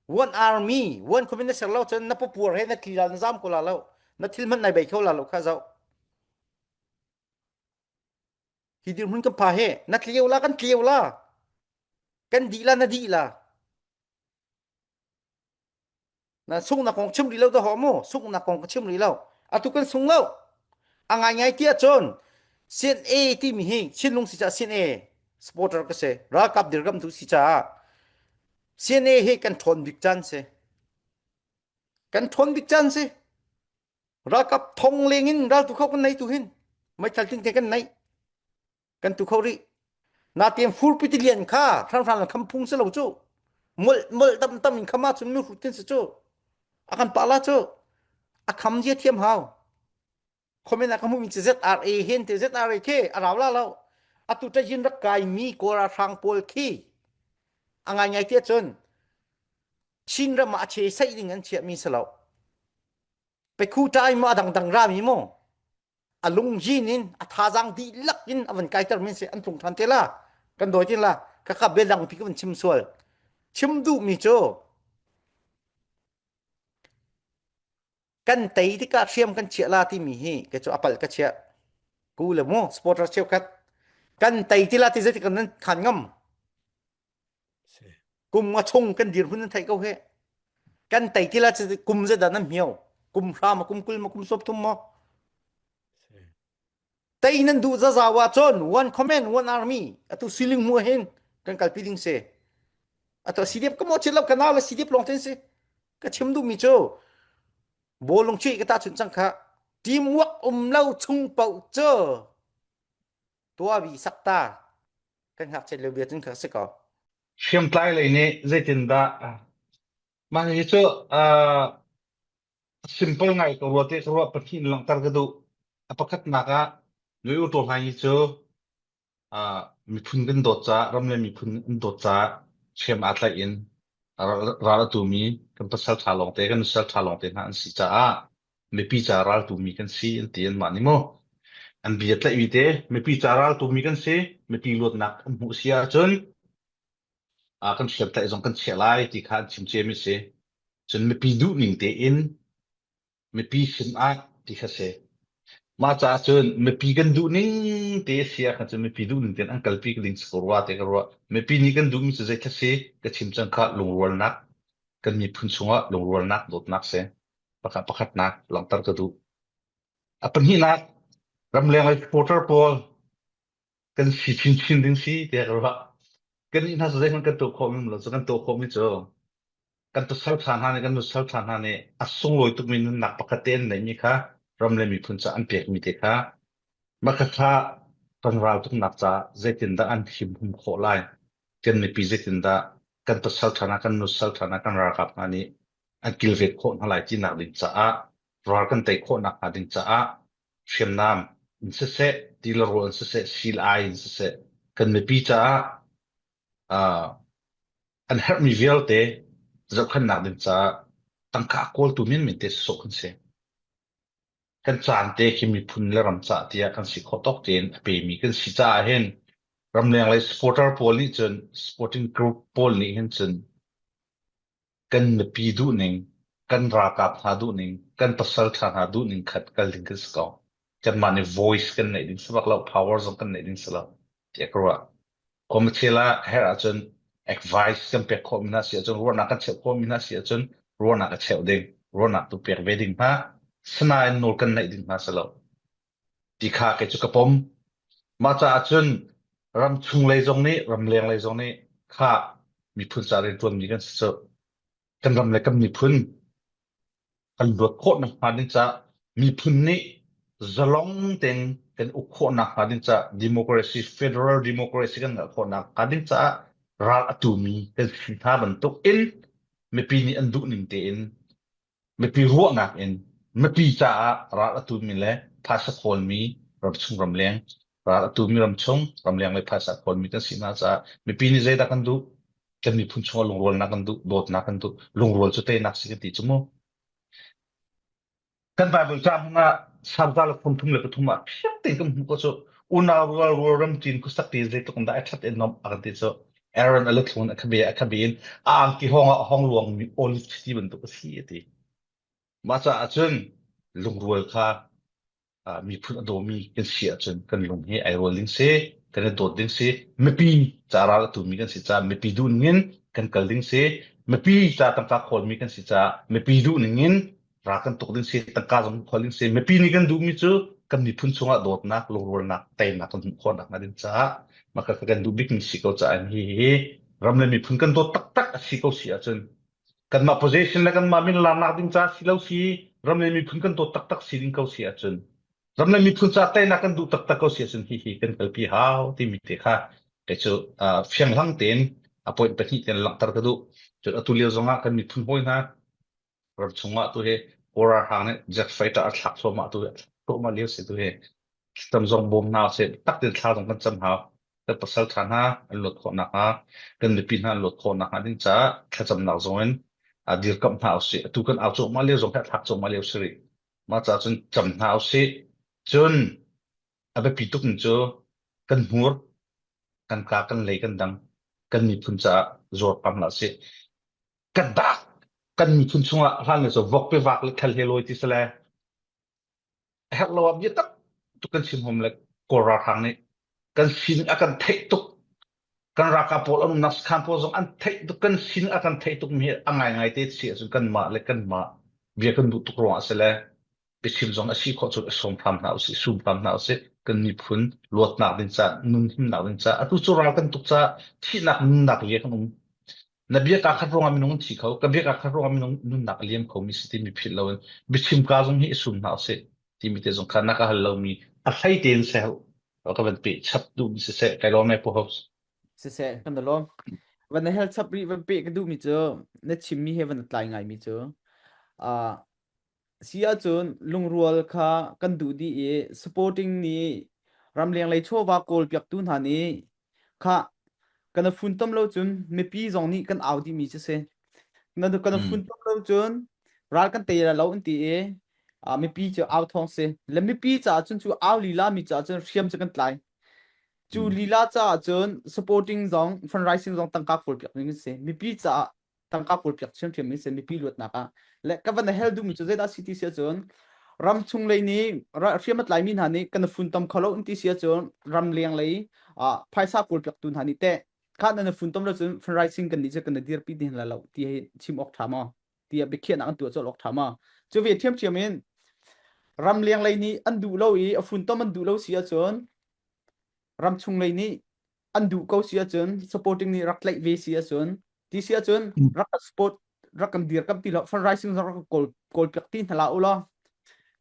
one army, one command na ser lo cun na papuar he na tli la, na zam ko la lo, na thil hmanh nai bei kho la lo kha zoh. Hi dirhmun kan pha he, na tliau la, kan tliau la, kan dih la, na dih la. Na sunghnak kong chim rih lo dah hawh mu, sunghnak kong ka chim rih lo. Atu kan sung lo. A ngaingai ti ahcun CNA timi hi, Chinlung si caah CNA supporter ka si, ralkap dirkamhtu si caah CNA hi kan ṭhawn bik caan si. Kan ṭhawn bik caan si. Ralkap thong leng in raltu kho kan nei tu hin. Meithal ting te kan nei. Kan tu kho rih. Natein furpi ti lian kha hranhran kham phung si lo cu. Molh, molh tamtam in kham ahcun mi hrut tin si cu. A kan pah la cu. A kham zia thiam hau. Comment ah ka hmuhmi cu ZRA hin ti, ZRA khi a rau la lo. Atu ṭain rak kaimi Kawl ralhrang pawl khi a ngaingai ti ahcun Chin ram ah a che saih ding an chiahmi si lo. Pekhu ṭai maw, a dangdang rami maw? A lungzin in, a thazaang dihlak in a van kaiter min si, an tlung ṭhan te la, kan dawi tin la, ka kap bia dangpi ka van chim sual. Chim duhmi cu kan tei tikah hriam kan chiah la timi hi kei cu a palh ka chiah. Ku le mu, supporter cheukhat kan tei ti la ti zeitik kan nan khan ngam. Kum nga chung kan dirhmun nan theih ko he. Kan tei ti la cu kum zeidah nan hmiau? Kum hra maw, kum kul maw, kum sawmthum maw? Tei nan duh zaza ah cun one command, one army, atu siling hmuh hin kan kalpi ding si. Atu CDF ka mawh chin lo, ka nau le CDF lawng ten si. Ka chim duhmi cu bawlung chuih ka tahchunh cang kha. Teamwork um lo chung paoh cu tuavi sak ta. Kan ngakchiat lio bia cun kha si ko. Hriamtlai lei nih zeitindah, ah, mah hi cu, ah, simple ngai ka ruah te, ka ruah pahnih in langhter ka duh. A pakhatnak ah, nu U Taw Hlai hi cu, ah, miphun kan dawt caah, ram le miphun an dawt caah, hriam aa tlaih in, ral, ral a tumi kan pasal ṭha lawngte, kan nusal ṭha lawngte hna an si caah, mipi ca raltu mi kan si an ti an mah ni maw? An bia tlaih mi te, mipi ca raltu mi kan si, mipi luatnak an hmuh si ahcun, aa, kan hriamtlaih zong kan chiah lai ti kha an chim ciami si. Cun mipi duhning tein mipi sinah ti kha si. Mah caah cun mipi kan duhning te si ah khan cun mipi duhning tein an kalpi ka ding si ko rua te ka ruah. Mipi nih kan duhmi cu zei kha si ka chim cang kha lungrualnak, kan miphun chungah lungrualnak dawtnak si. Pakhat, pakhatnak langhter ka duh. A pahnihnak, ramleng le supporter pawl kan si chinchin ding si tiah ka ruah. Kan nih hna cu zeihmanh kan tuah khawhmi um lo, cu kan tuah khawhmi cu kan pasal ṭha hna nih, kan nusal ṭha hna nih a sunglawi tukmi nunnak pakhat te an neihmi kha ram le miphun caah an pekmi te kha, mah kha kha kan raltuknak caah zeitindah an himhum khawh lai? Kan mipi zeitindah kan pasal ṭha hna, kan nusal ṭha hna, kan ralkap hna nih an kilven khawh hna lai tinak ding caah ral kan tei khawhnak hnga ding caah hriamnam in siseh, ti le rawl in siseh, si le ai in siseh, kan mipi caah, aa, an herhmi vialte zohkhenhnak ding caah tangka a kawltu menmen te sawh kan si. Kan caan te khi miphun le ram caah tiah kan si khawh tawk tein a pemi kan si caah hin ramleng lei supporter pawl nih cun, supporting group pawl nih hin cun kan mipi duhning, kan ralkap hna duhning, kan pasal ṭha hna duhning khat kal ding kan si ko. Kanmah nih voice kan neih ding si bak lo, power zong kan neih ding si lo, tiah ka ruah. Committee la herh ahcun advice kan pek khawhmi hna si ahcun, ruahnak kan cheuh khawhmi hna si ahcun, ruahnak a cheuh ding, ruahnak tu pek ve ding hna, sinain nawl kan neih ding hna si lo ti kha kei cu ka pom. Mah caah cun ram chunglei zong nih, ramleng lei zong nih kha miphun ca rianṭuanmi kan si cu. Kan ram le kan miphun kan luat khawhnak hnga ding caah, miphun nih zalong tein kan uk khawhnak hnga ding caah, democracy, federal democracy kan ngah khawhnak hnga ding caah ral a tumi kan si hna bantuk in mipi nih an duhning tein mipi ruahnak in mipi caah ral a tumi le phaisa khawlmi ramchung ramleng, ral a tumi ramchung ramleng le phaisa khawlmi kan si hna caah mipi nih zeidah kan duh? Kan miphun chungah lungrualnak kan duh, dawtnak kan duh, lungrual cu teinak si kan ti cu mu. Kan Baibal ca hmang ah, Salm za le sawmthum le pathum ah fiang tein kan hmuh ko cu, unau rual rual ram ṭin khuasak tein zeitluk in dah a ṭhat in nuamh a kan ti cu. Aaron a le thlun a khabe, a khabe in a angki hawng ah a hawng luangmi olive chiti bantuk a si a ti. Mah caah cun lungrual kha, aa, miphun a dawmi kan si ahcun kan lung hi aa rual ding si, kan i dawt ding si. Mipi ca ral a tumi kan si caah mipi duh ningin kan kal ding si. Mipi ca tangka khawlmi kan si caah mipi duh ningin ral kan tuk ding si, tangka zong kan khawl ding si. Mipi nih kan duhmi cu kan miphun chungah dawtnak, lungrualnak, teinak kan hmuh khawhnak hnga ding caah, mah kha kan duh bikmi si ko caah hi hi. Ram le miphun kan dawt taktak a si ko si ahcun, kanmah position le kanmah min lannak ding caah si lo si, ram le miphun kan dawt taktak si ding ko si ahcun, ram le miphun caah teinak kan duh taktak ko si ahcun hihi kan kalpi hau timi te kha kei cu, aa, fianghlang tein a point pahnih tein langhter ka duh. Cun atu lio zongah kan miphun hawi hna, ram chungah tu hi Kawlralhrang nih jet fighter a thlak thluahmah tu hi, a thlak thluahmah lio si tu hi. Thlacam zong bawm hna usih, tak tein thla zong kan cam hau. Kan pasal ṭha hna an luat khawhnak hnga, kan mipi hna an luat khawhnak hnga ding caah thlacamnak zong in, aa, dirkamh hna usih. Atu kan au cuahmah lio zong hi a thlak cuahmah lio si rih. Mah caah cun cam hna usih. Cun a biapi tuk in cu kan hmur, kan ka, kan lei, kan dang, kan miphun caah zuar pam hlah usih. Kan dak, kan miphun chungah hlan le cu vok pe vak le thal he lawi ti si le, a herh lo ah bia tak tuk kan chim hom le Kawlralhrang nih kan sining a kan theih tuk, kan ralkap pawl an umnak sakhan pawl zong an theih tuk, kan sining a kan theih tuk mi hi a ngaingai te si ahcun kanmah le kanmah bia kan duh tuk ruangah a si le, biachim zong a si khawh cun a sawm hram hna usih, sum hram hna usih, kan miphun luatnak ding caah, nun himnak ding caah, atu cu ral kan tuk caah thihnak nunnak bia kan um. Na biaka khat ruangah minung an thi kho, ka biaka khat ruangah minung nunnak a liam kho mi si timi philh loin biachim ka zong hi i sum hna usih timi te zong kha na ka hal lomi a hlei tein sehau ka van peh chap duhmi siseh, kai lawm e, Pu Host. Siseh, kan lawm. Van na hel chap rih van peh ka duhmi cu, na chimmi he van na tlai ngaimi cu, aa, si ahcun lungrual kha kan duh dih i, supporting nih ramleng lei chawva kawl piaktu hna nih kha kan a fun tom lo cun mipi zong nih kan au dihmi cu si. Kan a, kan a fun tom lo cun ral kan tei lo an ti i, ah, mipi cu au thawng si. Le mipi caah cun cu au lila mi caah cun hriam cu kan tlai. Cu lila caah cun supporting zong, fundraising zong tangka kawl piak ding si. Mipi caah tangka kawl piak hriamhriam mi si, mipi luatnak ah. Le ka van hel duhmi cu zeidah si ti si ahcun, ram chunglei nih, ra-, hriam a tlaimi hna nih kan funtom kho lo in ti si ahcun, ram lenglei, ah, phaisa kawl piaktu hna nih teh, kha nan funtom lo cun fundraising kan nih cu kan dirpi ding hna lo ti hi chim awk ṭha maw? Tiah biakhiahnak an tuah colh awk ṭha maw? Cu ve ṭhiamṭhiam in ram lenglei nih an duh lo i a funtom an duh lo si ahcun, ram chunglei nih an duh ko si ahcun, supporting nih rak tlaih ve si ahcun, ti si ahcun, rak kan support, rak kan dirkamh ti lo, fundraising zong rak kan kawl, kawl piak ti hna la u law.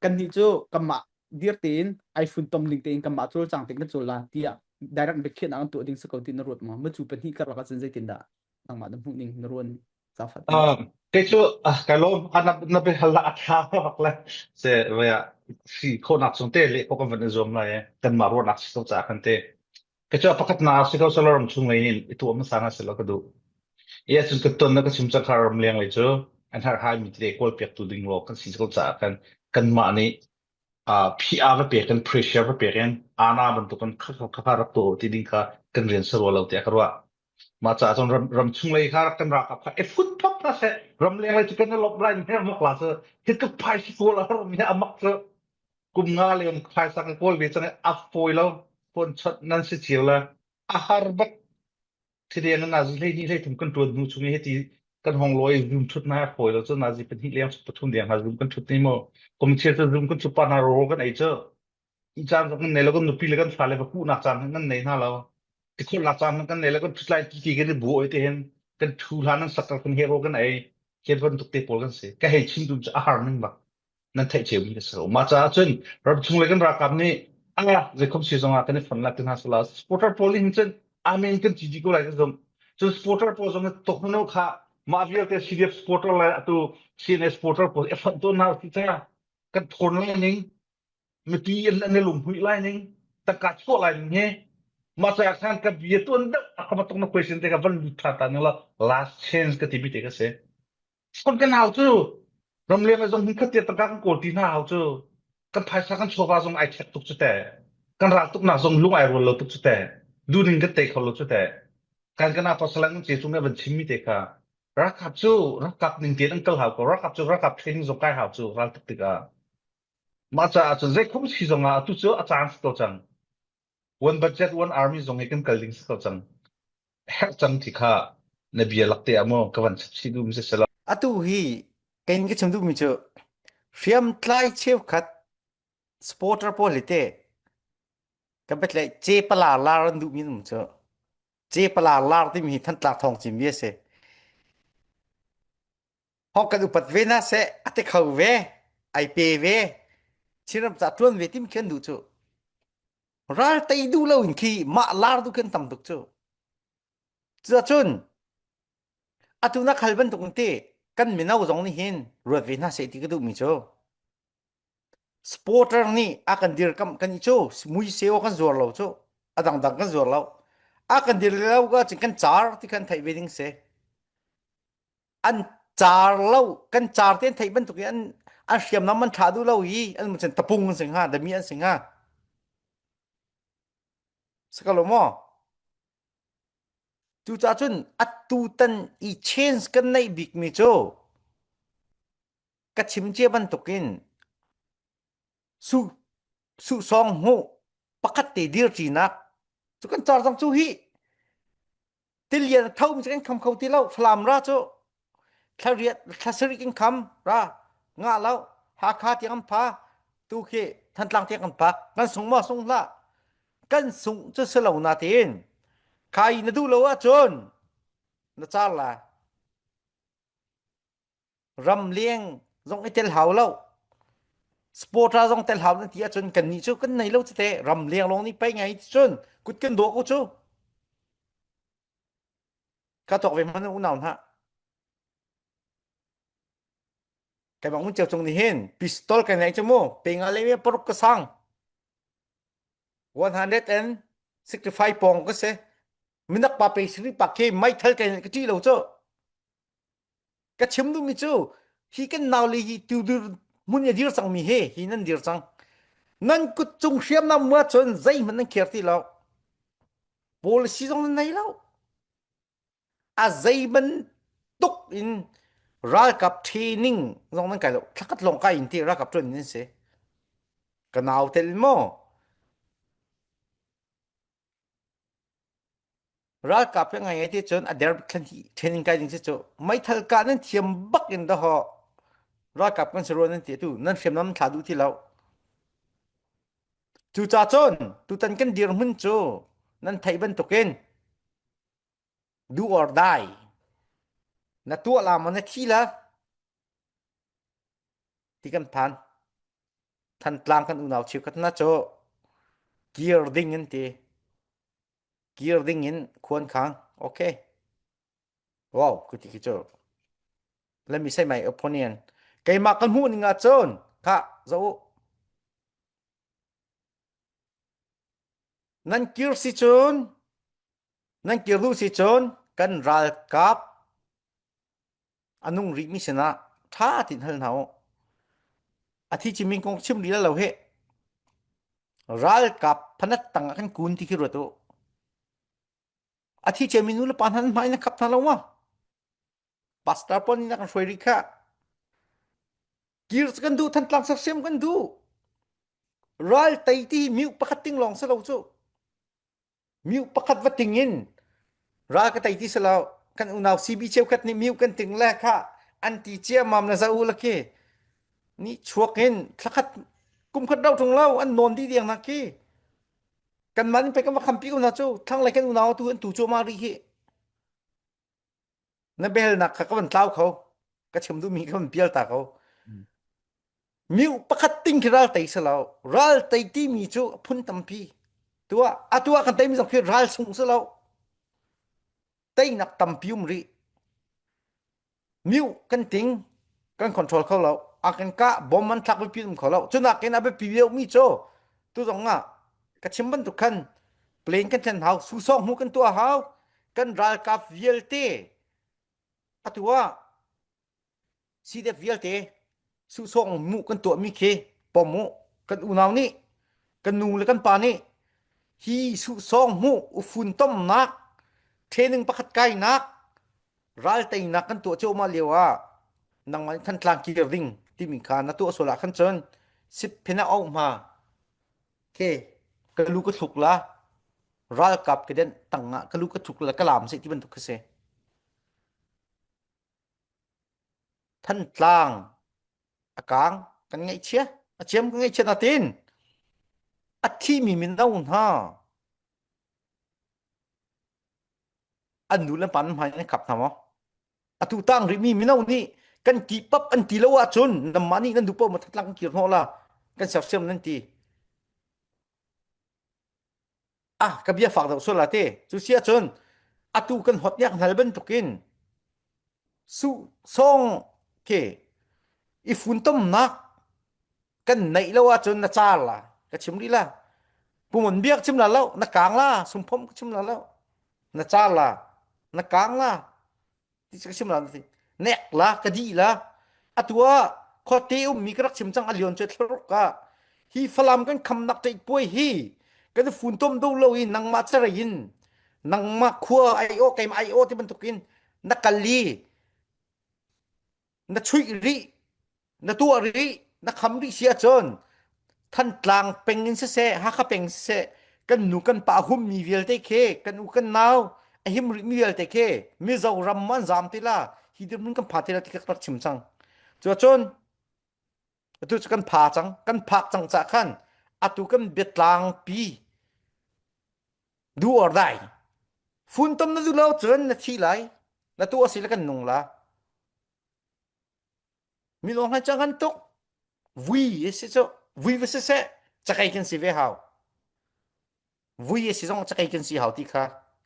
Kannih cu kanmah dir tein ai funtom ding tein kanmah cawlcang tein kan cawl la, tiah direct biakhiahnak an tuah ding si ko ti na ruat maw? Macu pahnih karlak ahcun zeitindah nangmah na hmuh ning na ruat? Zafa te. Ah, kei cu, ah, ka lawm, ah, na, na biahal ah a ṭha bak le. Se, ve ah, si khawhnak chung te le, kho kan van i zuam lai, eh, kanmah ruahnak si ko caah kan te. Kei cu a pakhatnak si ko selaw ram chunglei nih i tuah hmasa hna selaw ka duh. I ahcun ka ton na ka chim cang kha ram lenglei cu, an har hai mi te kawl piaktu ding law kan si ko caah kan, kanmah nih aa, phiah va pek in, pressure va pek in, aana bantuk in kha, kha, kha, kha rak tuah ti ding kha kan rian si rua lo tiah ka ruah. Mah caah cun ram, ram chunglei kha rak kan ralkap kha, effort phak hna seh, ram lenglei cu kan i lawmh lai, hme mawk la cu, hi ka phaisa kawl a har mi a mak cu, kum nga leng phaisa ka kawl ve cang i a fawi lo, phone chot nan si cio la, a har bak. Thiriang in nazi hleihnih hleithum kan ṭuan hnu chung i hiti kan hong lawi i zum ṭhut hna a fawi lo cu, nazi pahnih leng chung pathum deng hna zum kan ṭhut hna maw? Committee cu zum kan ṭhut pah hna rawl kan ei cu. I caan zong kan nei lo, kan nupi le kan fa le va kuhnak caan kan nei hna lo. I kholhnak caan kan nei lo, kan ṭhut lai ti ti kan i buai te hin kan thu hlan an sak kan he rawl kan ei. Khe bantuk te pawl kan si. Ka hei chim tum cu a har ning bak. Nan theih cio mi ka si lo. Mah caah cun, ram chung le kan ralkap nih, a, zeikhom si zongah kan i fan lai ti hna sehla, supporter pawl nih hin cun, amen kan ti dih ko lai kan zong. Cun supporter pawl zong tuk hnu kha, mah vialte C D F supporter lai atu, C N A supporter pawl i fan tuah hna si caah, kan thawn lai ning, mipi an, an i lunghmuih lai ning, tangka chuah lai ning he. Mah caah khan ka bia tuan deuh, a ka va tuk na question te ka van lut ṭhan ta ning la, last chance ka timi te ka si. Kan kan hau cu, ram leng zong hmun khat tiah tangka kan kawl ti hna hau cu, kan phaisa kan chawva zong ai thiak tuk cu te, kan raltuknak zong lung ai rual lo tuk cu te, duhning kan tei kho lo cu te, kan kan a pasal an kan ce cung a van chimmi te kha, ralkap cu ralkap ning tein an kal hau ko, ralkap cu ralkap training zong kai hau cu, raltuk tikah. Mah caah cun zeikhom si zongah atu cu a caan si ko cang. One budget, one army zong hi kan kal ding si ko cang. Herh cang ti kha na bia lak te ah maw ka van chap si duhmi si lo. Atu hi kan ka chim duhmi cu hriamtlai cheukhat supporter pawl hi te ka bet le ce pala lar an duhmi cu ce pala lar timi hi Thantlang thawng cin bia si. Hong kan upat ve hna seh, a ti kho ve, ai pe ve, Chinram ca ṭuan ve tim khi an duh cu. Ral tei duh lo in khi mah lar duh khi an tam tuk cu. Cucun, atu nak hal bantuk in ti, kan mino zong nih hin ruat ve hna seh ti ka duhmi cu. Supporter nih a kan dirkamh kan i cu, muiseu kan zuar lo cu, a dangdang kan zuar lo. A kan dir lo ahcun kan car ti khan theih ve ding si. An car lo, kan car te an theih bantuk i an, an hriamnam an ṭha duh lo i an muchan tapung an si hnga, dami an si hnga. Si ko lo maw? Cucaah cun atu tan i chance kan neih bikmi cu ka chim cia bantukin su, suhsawng hmuh pakhat te dirṭinak cu kan car cang cu hi. Tilian a thomi cu kan kham kho ti lo, Falam ra cu thlariat, thlasarih kan kham ra ngah lo, Hakha tiang kan pha, tu khi Thantlang tiang kan pha, kan sung maw sung hlah, kan sung cu si lo nain, khai na duh lo ahcun na car lai. Ramleng zong i tel hau lo, supporter zong tel hau na ti ahcun kannih cu kan nei lo cu te, ramleng lawng nih pei ngai ti cun kut kan dawh ko cu. Ka tuak ve hmanh unau hna. Keimah mun cio cung nih hin pistol kan ngai cu mu, pe nga le paruk ka sang. One hundred and sixty five pawng ka si. Minak pa pe siri pa ke mai thal kan ka ṭih lo cu. Ka chim duhmi cu, hi kan nau le hi tudur Hmun i a dir cang mi hi, hi nan dir cang. Nan kut cung hriamnam mua cun zeihmanh nan kher ti lo. Policy zong nan nei lo. A zei bantuk in ralkap training zong nan kai lo. Thlakhat lawng kai in ti ralkap ṭuan in si. Ka nau tel in maw? Ralkap he ngai ngai ti cun a der bik thlan hi training kai ding si cu. Meithal kah nan thiam bak in dah haw. Ralkap kan si ruang nan ti tu nan hriamnam thla duh ti lo. Cucaah cun tutan kan dirhmun cu nan theih bantukin do or die. Na tuah la maw na thi la? Ti kan phan. Thantlang kan unau cheukhat hna cu kir ding in ti. Kir ding in khuan khang. Okay. Wow, ka ti khi cu. Let me say my opinion. Keimah kan hmuh ning ah cun kha zoh uh. Nan kir si cun, nan kir duh si cun kan ralkap a nung rihmi sinah ṭha tin hal hna uh. A thi cimi kong chim rih lo he. Ralkap phanat tang ah kan kun ti khi ruat uh. A thi ciami nu le pa hna nan hmai nan khap hna lo maw? Pastor pawl nih na kan hruai rih kha. Kir cu kan duh, Thantlang sersiam kan duh. Ral tei ti hi miuh pakhat ting lawng si lo cu. Miuh pakhat va ting in ral ka tei ti si lo. Kan unau C B cheukhat nih miuh kan ting le kha an ti ciammam na zoh uh la khi. Nih chuak in thlakhat kum khat rau ṭung lo an nawn dih diang hna khi. Kanmah nih pei kan va khampi ko hna cu thlanglei kan unau tu an tu cuahmah rih hi. Na biahalnak kha ka van tlau kho, ka chim duhmi ka van pial ta kho. Miuh pakhat ting khi ral tei si lo, ral tei timi cu a phun tampi. Tuah, atu ah kan teimi zong khi ral sung si lo. Teinak tampi um rih. Miuh kan ting, kan control kho lo. A kan kah, bom an thlak biapi um kho lo. Cunak in a biapi liomi cu, tu zong ah ka chim bantuk khan plane kan thlen hau, susawng hmuh kan tuah hau, kan ralkap vialte, atu ah C D F vialte, susawng hmuh kan tuahmi khi pom uh. Kan unau nih, kan nu le kan pa nih hi susawng hmuh, u fun tomnak, training pakhat kainak, ral teinak kan tuah cuahmah lio ah nangmah nih Thantlang kir ding timi kha na tuah sual ah khan cun sip phin a auh hma. Khi ka lu ka thluk la, ralkap ka den tangah ka lu ka thluk la ka lam seh ti bantuk kha si. Thantlang a kang kan ngaihchia, a ciam kan ngaihchia natin a thimi mino hna an nu le pa hmai an khap hna maw? Atu tang rihmi mino nih kan kihpap an ti lo ahcun nanmah nih nan duh paoh maw Thantlang kan kir hnawh la kan sersiam nan ti. Ah, ka bia fak deuh sual la te. Cu si ahcun atu kan hot nih a kan hal bantukin su sawng ke i fun tomnak kan neih lo ahcun na car la ka chim rih la. Pumun bia ka chim la lo, na kang la, sumphom ka chim la lo. Na car la, na kang la. Ti si ka chim la ti. Nek la, ka dih la. Atu ah khuate ummi ka rak chim cang a lian cu thlaruk ah hi Falam kan khamnak ṭeih puai hi kan i fun tom do lo i nangmah carei in nangmah khua ai aw, keimah ai aw ti bantukin na kal i na chuih rih, na tuah rih, na kham rih si ahcun Thantlang peng in siseh, Hakha peng in siseh, kan nu kan pa a hummi vialte khi, kan u kan nau a him rihmi vialte khi, Mizoram maw an zam ti la, hi dirhmun kan pha ti la ti kha ka rak chim cang. Cu ahcun atu cu kan pha cang, kan phak cang caah khan atu kan biatlangpi do or die. Fun tom na duh lo cun na thih lai, na tuah a si le kan nung la. Minung hna cang kan tuk. Vui a si cu, vui va siseh, cakei kan si ve hau. Vui a si zong cakei kan si hau ti kha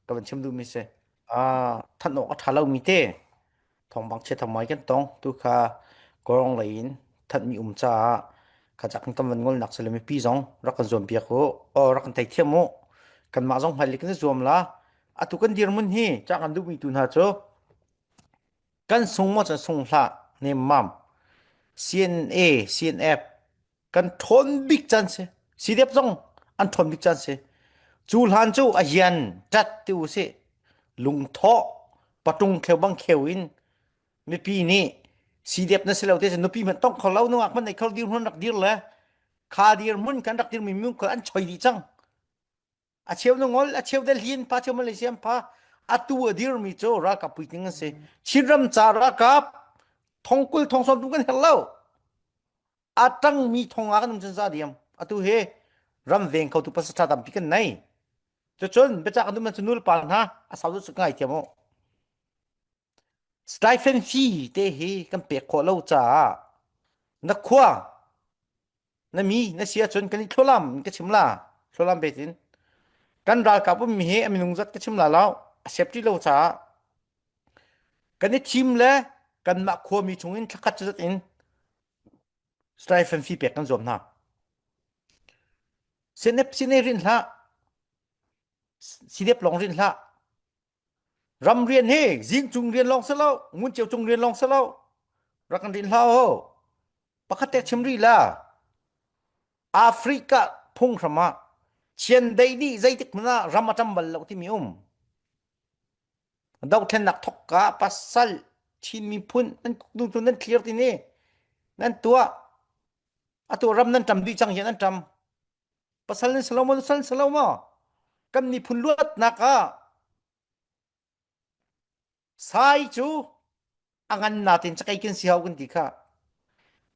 ka van chim duhmi si. Aa, thanh awk a ṭha lomi te thawngpang chia thawngmai kan tong. Tu kha Kawlrawnglei in thanhmi um caah kha cak in kan van ngolnak si le mipi zong rak kan zuam piak uh, aw, rak kan theithiam uh. Kanmah zong hmailei kan i zuam la. Atu kan dirhmun hi cak kan duhmi tu hna cu kan sung maw cun sung hlah, nemmam. C N A, C N F kan ṭhawn bik caan si. C D F zong an ṭhawn bik caan si. Cu hlan cu a hian ṭat ti u si. Lungthawh, patung kheu bang kheu in mipi nih C D F na si lo te cun nupi hmanh tong kho lo, nungak hmanh nei kho lo, dirhmun rak dir le kha dirhmun kan rak dirmi mung kho an choi dih cang. A cheu na ngol, a cheu delhin pha, cheu Malaysia pha, atu a dirmi cu ralkap puitling an si. Chinram ca ralkap thongkul thongsawm tum kan herh lo. A ṭangmi thong a kan um cun za diam. Atu hi ram veng khotu pasal ṭha tampi kan nei. Cucun biacah kan duhmi cu nu le pa hna a sau cu ngaithiam u. Stipend fee te hi kan pek khawh lo caah na khua, na mi, na si ahcun kan i thlualam in ka chim la, thlualam betin kan ralkap ummi hi a minung zat ka chim la lo, a sep ṭi lo caah kan i thim le kanmah khuami chungin thlakhat cu zat in stipend fee pek kan zuam hna. Sinep sinei rin hlah, sidep lawng rin hlah. Ram rian hi zing cung rian lawng si lo, ngun cio cung rian lawng si lo, rak kan rin hlah aw. Pakhat te chim rih la. Africa phunghram ah chiandeih nih zeitik hmanh ah ram a ṭam bal lo timi um. Dohthlennak thawk ka pasal Chin miphun nan kuknu tu nan thlir ti ni nan tuah. Atu ram nan ṭam dih cang hian nan ṭam. Pasal nan si lo maw, nusa nan si lo maw? Kan miphun luatnak ah sai cu a ngan natin cakei kan si hau kan ti kha.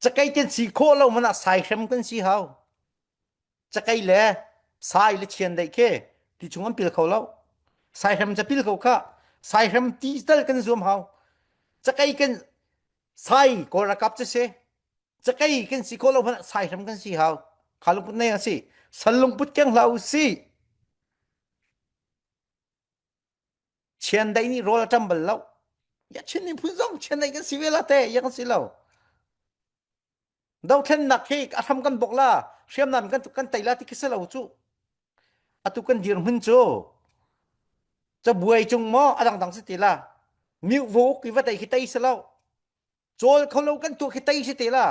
Cakei kan si khawh lo hmanh ah sai hrem kan si hau. Cakei le sai le chiandeih khi ti chung an pil kho lo. Sai hrem ca pil kho kha. Sai hrem ti tal kan zuam hau. Cakei kan sai Kawl ralkap cu si. Cakei kan si khawh lo hmanh ah sai hrem kan si hau. Kha lungput nei a si. Sal lungput keng hlah u si. Chiandeih nih rawl a ṭam bal lo. Ya Chin miphun zong chiandeih kan si ve la te, ya kan si lo. Dohthlennak khi a hram kan bok la, hriamnam kan, kan tei la ti khi si lo cu. Atu kan dirhmun cu cabuai cung maw, a dangdang si ti la, miuh vuk i va tei khi tei si lo. Cawl kho lo kan tuah khi tei si ti la.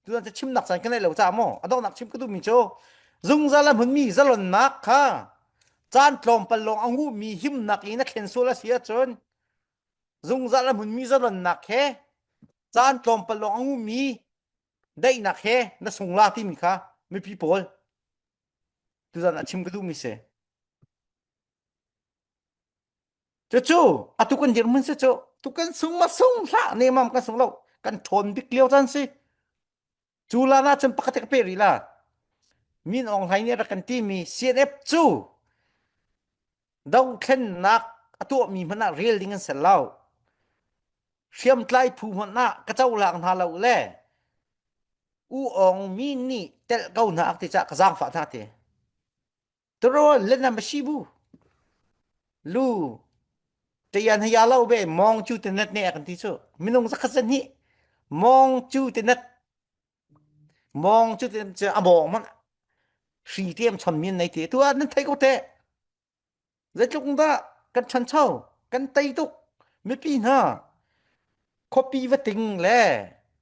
Tutan cu chimnak caan ka neih lo caah maw, a donghnak chim ka duhmi cu zungzal a hmunmi zalonnak kha caan tlawmpal lawng a nguhmi himnak in a thlen sual a si ahcun zungzal a hmunmi zalonnak he caan tlawmpal lawng a nguhmi daihnak he na sungla timi kha mipi pawl tutan a chim ka duhmi si. Cucu atu kan dirhmun si cu, tu kan sung ma sung hlah, nemam kan sung lo, kan ṭhawn bik lio caan si. Cu lan ah cun pakhat ka peh rih la. Min Aung Hlaing nih rak kan timi C N F cu dohthlennak a tuahmi hmanh ah rel ding an si lo. Hriamtlai phu hmanh ah ka cohlang hna lo le U Aung Min nih telh ko hna ak ti caah ka zaangfah hna ti. Toro le na masi bu. Lu. Teyan haya lo be mong cu te nat ne kan ti cu. Minung zakhat zan hi. Mong cu te nat. Mong cu te nat cu a mong man. Hri te am chon min nei te. Tu a nan thei ko te. Zeitluk dah kan chan chau, kan tei tuk. Mipi hna. Khuapi va ting le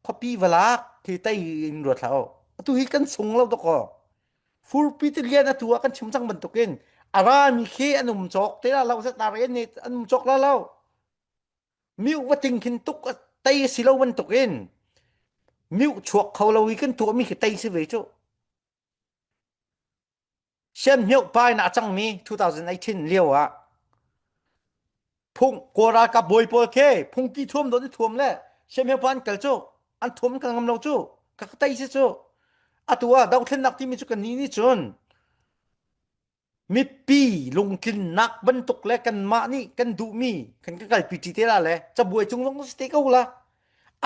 khuapi va lak khi tei in ruat hlah. Atu hi kan sung lo dok aw. Furpi ti lian atu ah kan chim cang bantukin a rami khi an um cawk te la lo, Z R A nih an um cawk la lo. Miuh va ting khin tuk a tei a si lo bantukin miuh chuak kho lo i kan tuahmi khi tei si ve cu. Sian hmioh pa in a cangmi two thousand eighteen lio ah phung Kawl ralkap bawi pawl khi phungki thuam dawh ni thuam le sian hmioh pa an kal cu an thuam an kal ngam lo cu ka ka tei si cu. Atu ah dohthlennak timi cu kannih nih cun mipi lungtlinnak bantuk le kanmah nih kan duhmi kan ka kalpi ṭi te la le cabuai cung zong si te ko la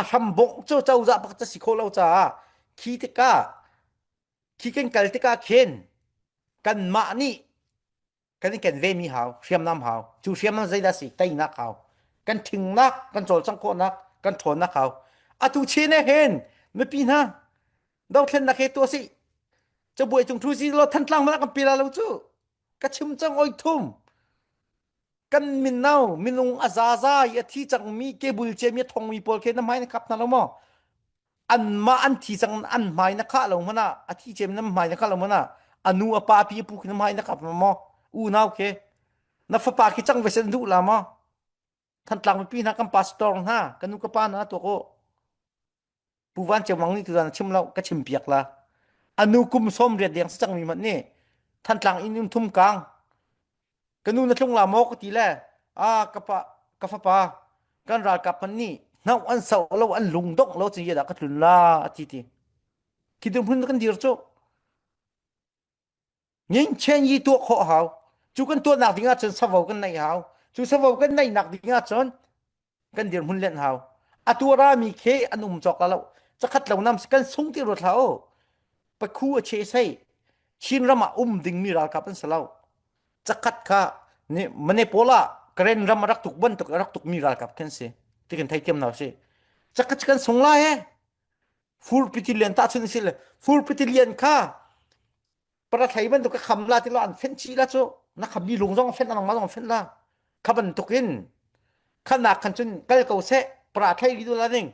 a hrambawngh cu cozah pakhat si khawh lo caah khi tikah khi kan kal tikah khin kanmah nih kan i kan vemi hau, hriamnam hau, cu hriamnam zeidah si, teinak hau, kan thingnak, kan cawlcang khawhnak, kan ṭhawnnak hau. Atu chin ah hin mipi hna dohthlennak he tuah si. Cabuai cung thu si law, Thantlang hmanh ah kan pi la lo cu. Ka chim cang oi thum. Kan mino, minung a zaza i a thi cangmi, kebul ciami a thongmi pawl khi na hmai na khap hna lo maw? Anmah an thi cang an hmai na khah lo hmanh ah, a thi cem na hmai na khah lo hmanh ah, a nu a pa a pi a pu khi na hmai na khah maw? Unau khi na fapa khi cang ve seh na duh la maw? Thantlang mipi hna, kan pastor hna, ka nu ka pa hna tuak u. Pu Van Ceu Mang nih tuzan a chim lo, ka chim piak la. A nu kum sawm riat deng si cang mi hmanh nih Thantlang inn um thum kang. Ka nu na tlung la maw ka ti le, a ka pa, ka fapa, kan ralkap hmanh nih hnauh an sauh lo, an lungdongh lo cun dah ka tlun la a ti ti. Khi dirhmun kan dir cu. Ngin chen yi tuah khawh hau. Cu kan tuahnak ding ahcun savo kan neih hau. Cu savo kan neihnak ding ahcun kan dirhmun len hau. A tu a rami khi an um cawk lo. Cakhat lo nam si kan sung ti ruat hlah u. Pakhu a che sei. Chin ram ah um dingmi ralkap an si lo. Cakhat kha ni, Manipur ah Karen ram a rak tuk bantuk a rak tukmi ralkap kan si. Ti kan theitiam hna u si. Cakhat kan sung lai he. Fur Battalion tah chun si le. Fur Battalion kha para thlei bantuk ka kham la ti lo, an fen chih la cu. Na khammi lung zong a fen, a nangmah zong a fen la. Kha bantuk in kha nak khan cun kal ko seh, para thlei li tu la ning.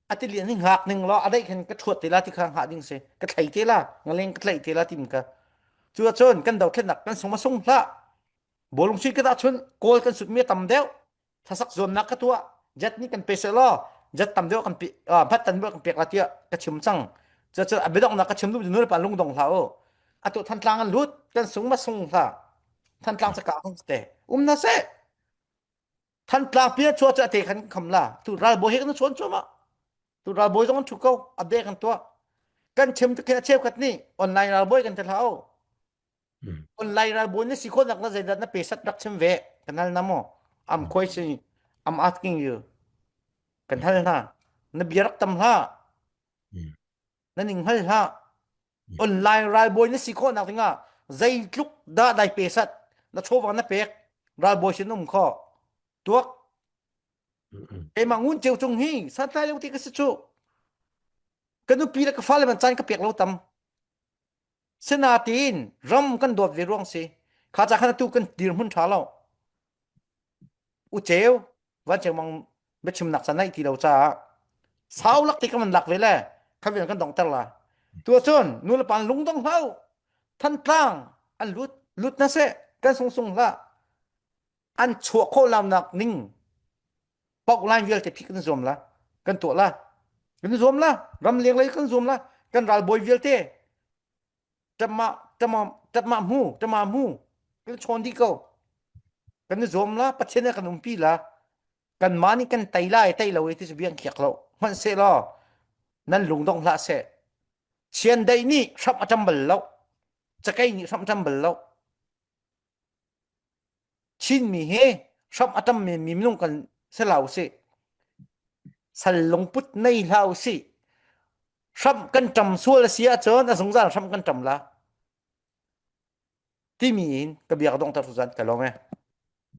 A ti lian hi ngak ning lo, a daih khan ka thuat te la ti kha ngah ding si. Ka thlei te la, nga leng ka thlei te la tim ka. Cu ahcun kan dothlennak kan sung ma sung hlah. Bawlung sui ka dah chun kawl kan sutmi a tam deuh. Thlasak zuamnak ka tuah. Jet nih kan pe seh law. Jet tam deuh kan pe, ah, hmat tan deuh kan pek la tiah ka chim cang. Cucu a biadonghnak ka chim duh, nu le pa lungdong hlah u. Atu Thantlang an lut, kan sung ma sung hlah. Thantlang cakah hong te. Um hna seh. Thantlang pi a chuah cu a te khan kan kham la. Tu ralbawi he kan chuan chuah mah. Tu ralbawi zong an ṭhu ko. Update kan tuah. Kan chim tu khin a cheukhat nih online ralbawi kan ti hlah u. Online ralbawi na si khawhnak na zeidah na pesat rak chim ve? Kan hal hna maw? I'm question, I'm asking you. Kan hal hna. Na bia rak tam hlah. Na ning hal hlah. Online ralbawi na si khawhnak dingah zeitluk dah dai pesat na chawva na pek? Ralbawi sin um kho. Tuak. Keimah ngun ceu cung hi, santlai lo ti ka si cu. Ka nupi le ka fale man caan ka pek lo tam. Sinain ram kan dawt ve ruang si. Kha ca khan atu kan dirhmun ṭha lo. U ceu, Van Ceu Mang biachimnak ca naih ti lo caah sau lak ti ka man lak ve le, kha vial kan donghter la. Tu ahcun nu le pa an lungdong hlah u. Thantlang an lut, lut hna seh, kan sungsung hlah. An chuah khawh lonak ning. Pauh lai vialte phi kan zuam la, kan tuah la, kan zuam la, ram lenglei kan zuam la, kan ralbawi vialte ṭamah, ṭamah, ṭamah hmu, ṭamah hmu, kan chawn dih ko. Kan i zuam la, Pathian nih kan umpi la, kanmah nih kan tei lai, tei lo i ti cu biang khiak lo. Hmanhsehlaw nan lungdong hlah seh. Chiandeih nih hramh a ṭam bal lo, Cakei nih hramh a ṭam bal lo. Chinmi hi hramh a ṭammi minung kan si hlah u sih. Sal lungput nei hlah u sih. Hramh kan ṭam sual a si ahcun a zungzal hramh kan ṭam la. Timi in ka bia ka donghter tu zan ka lawm e.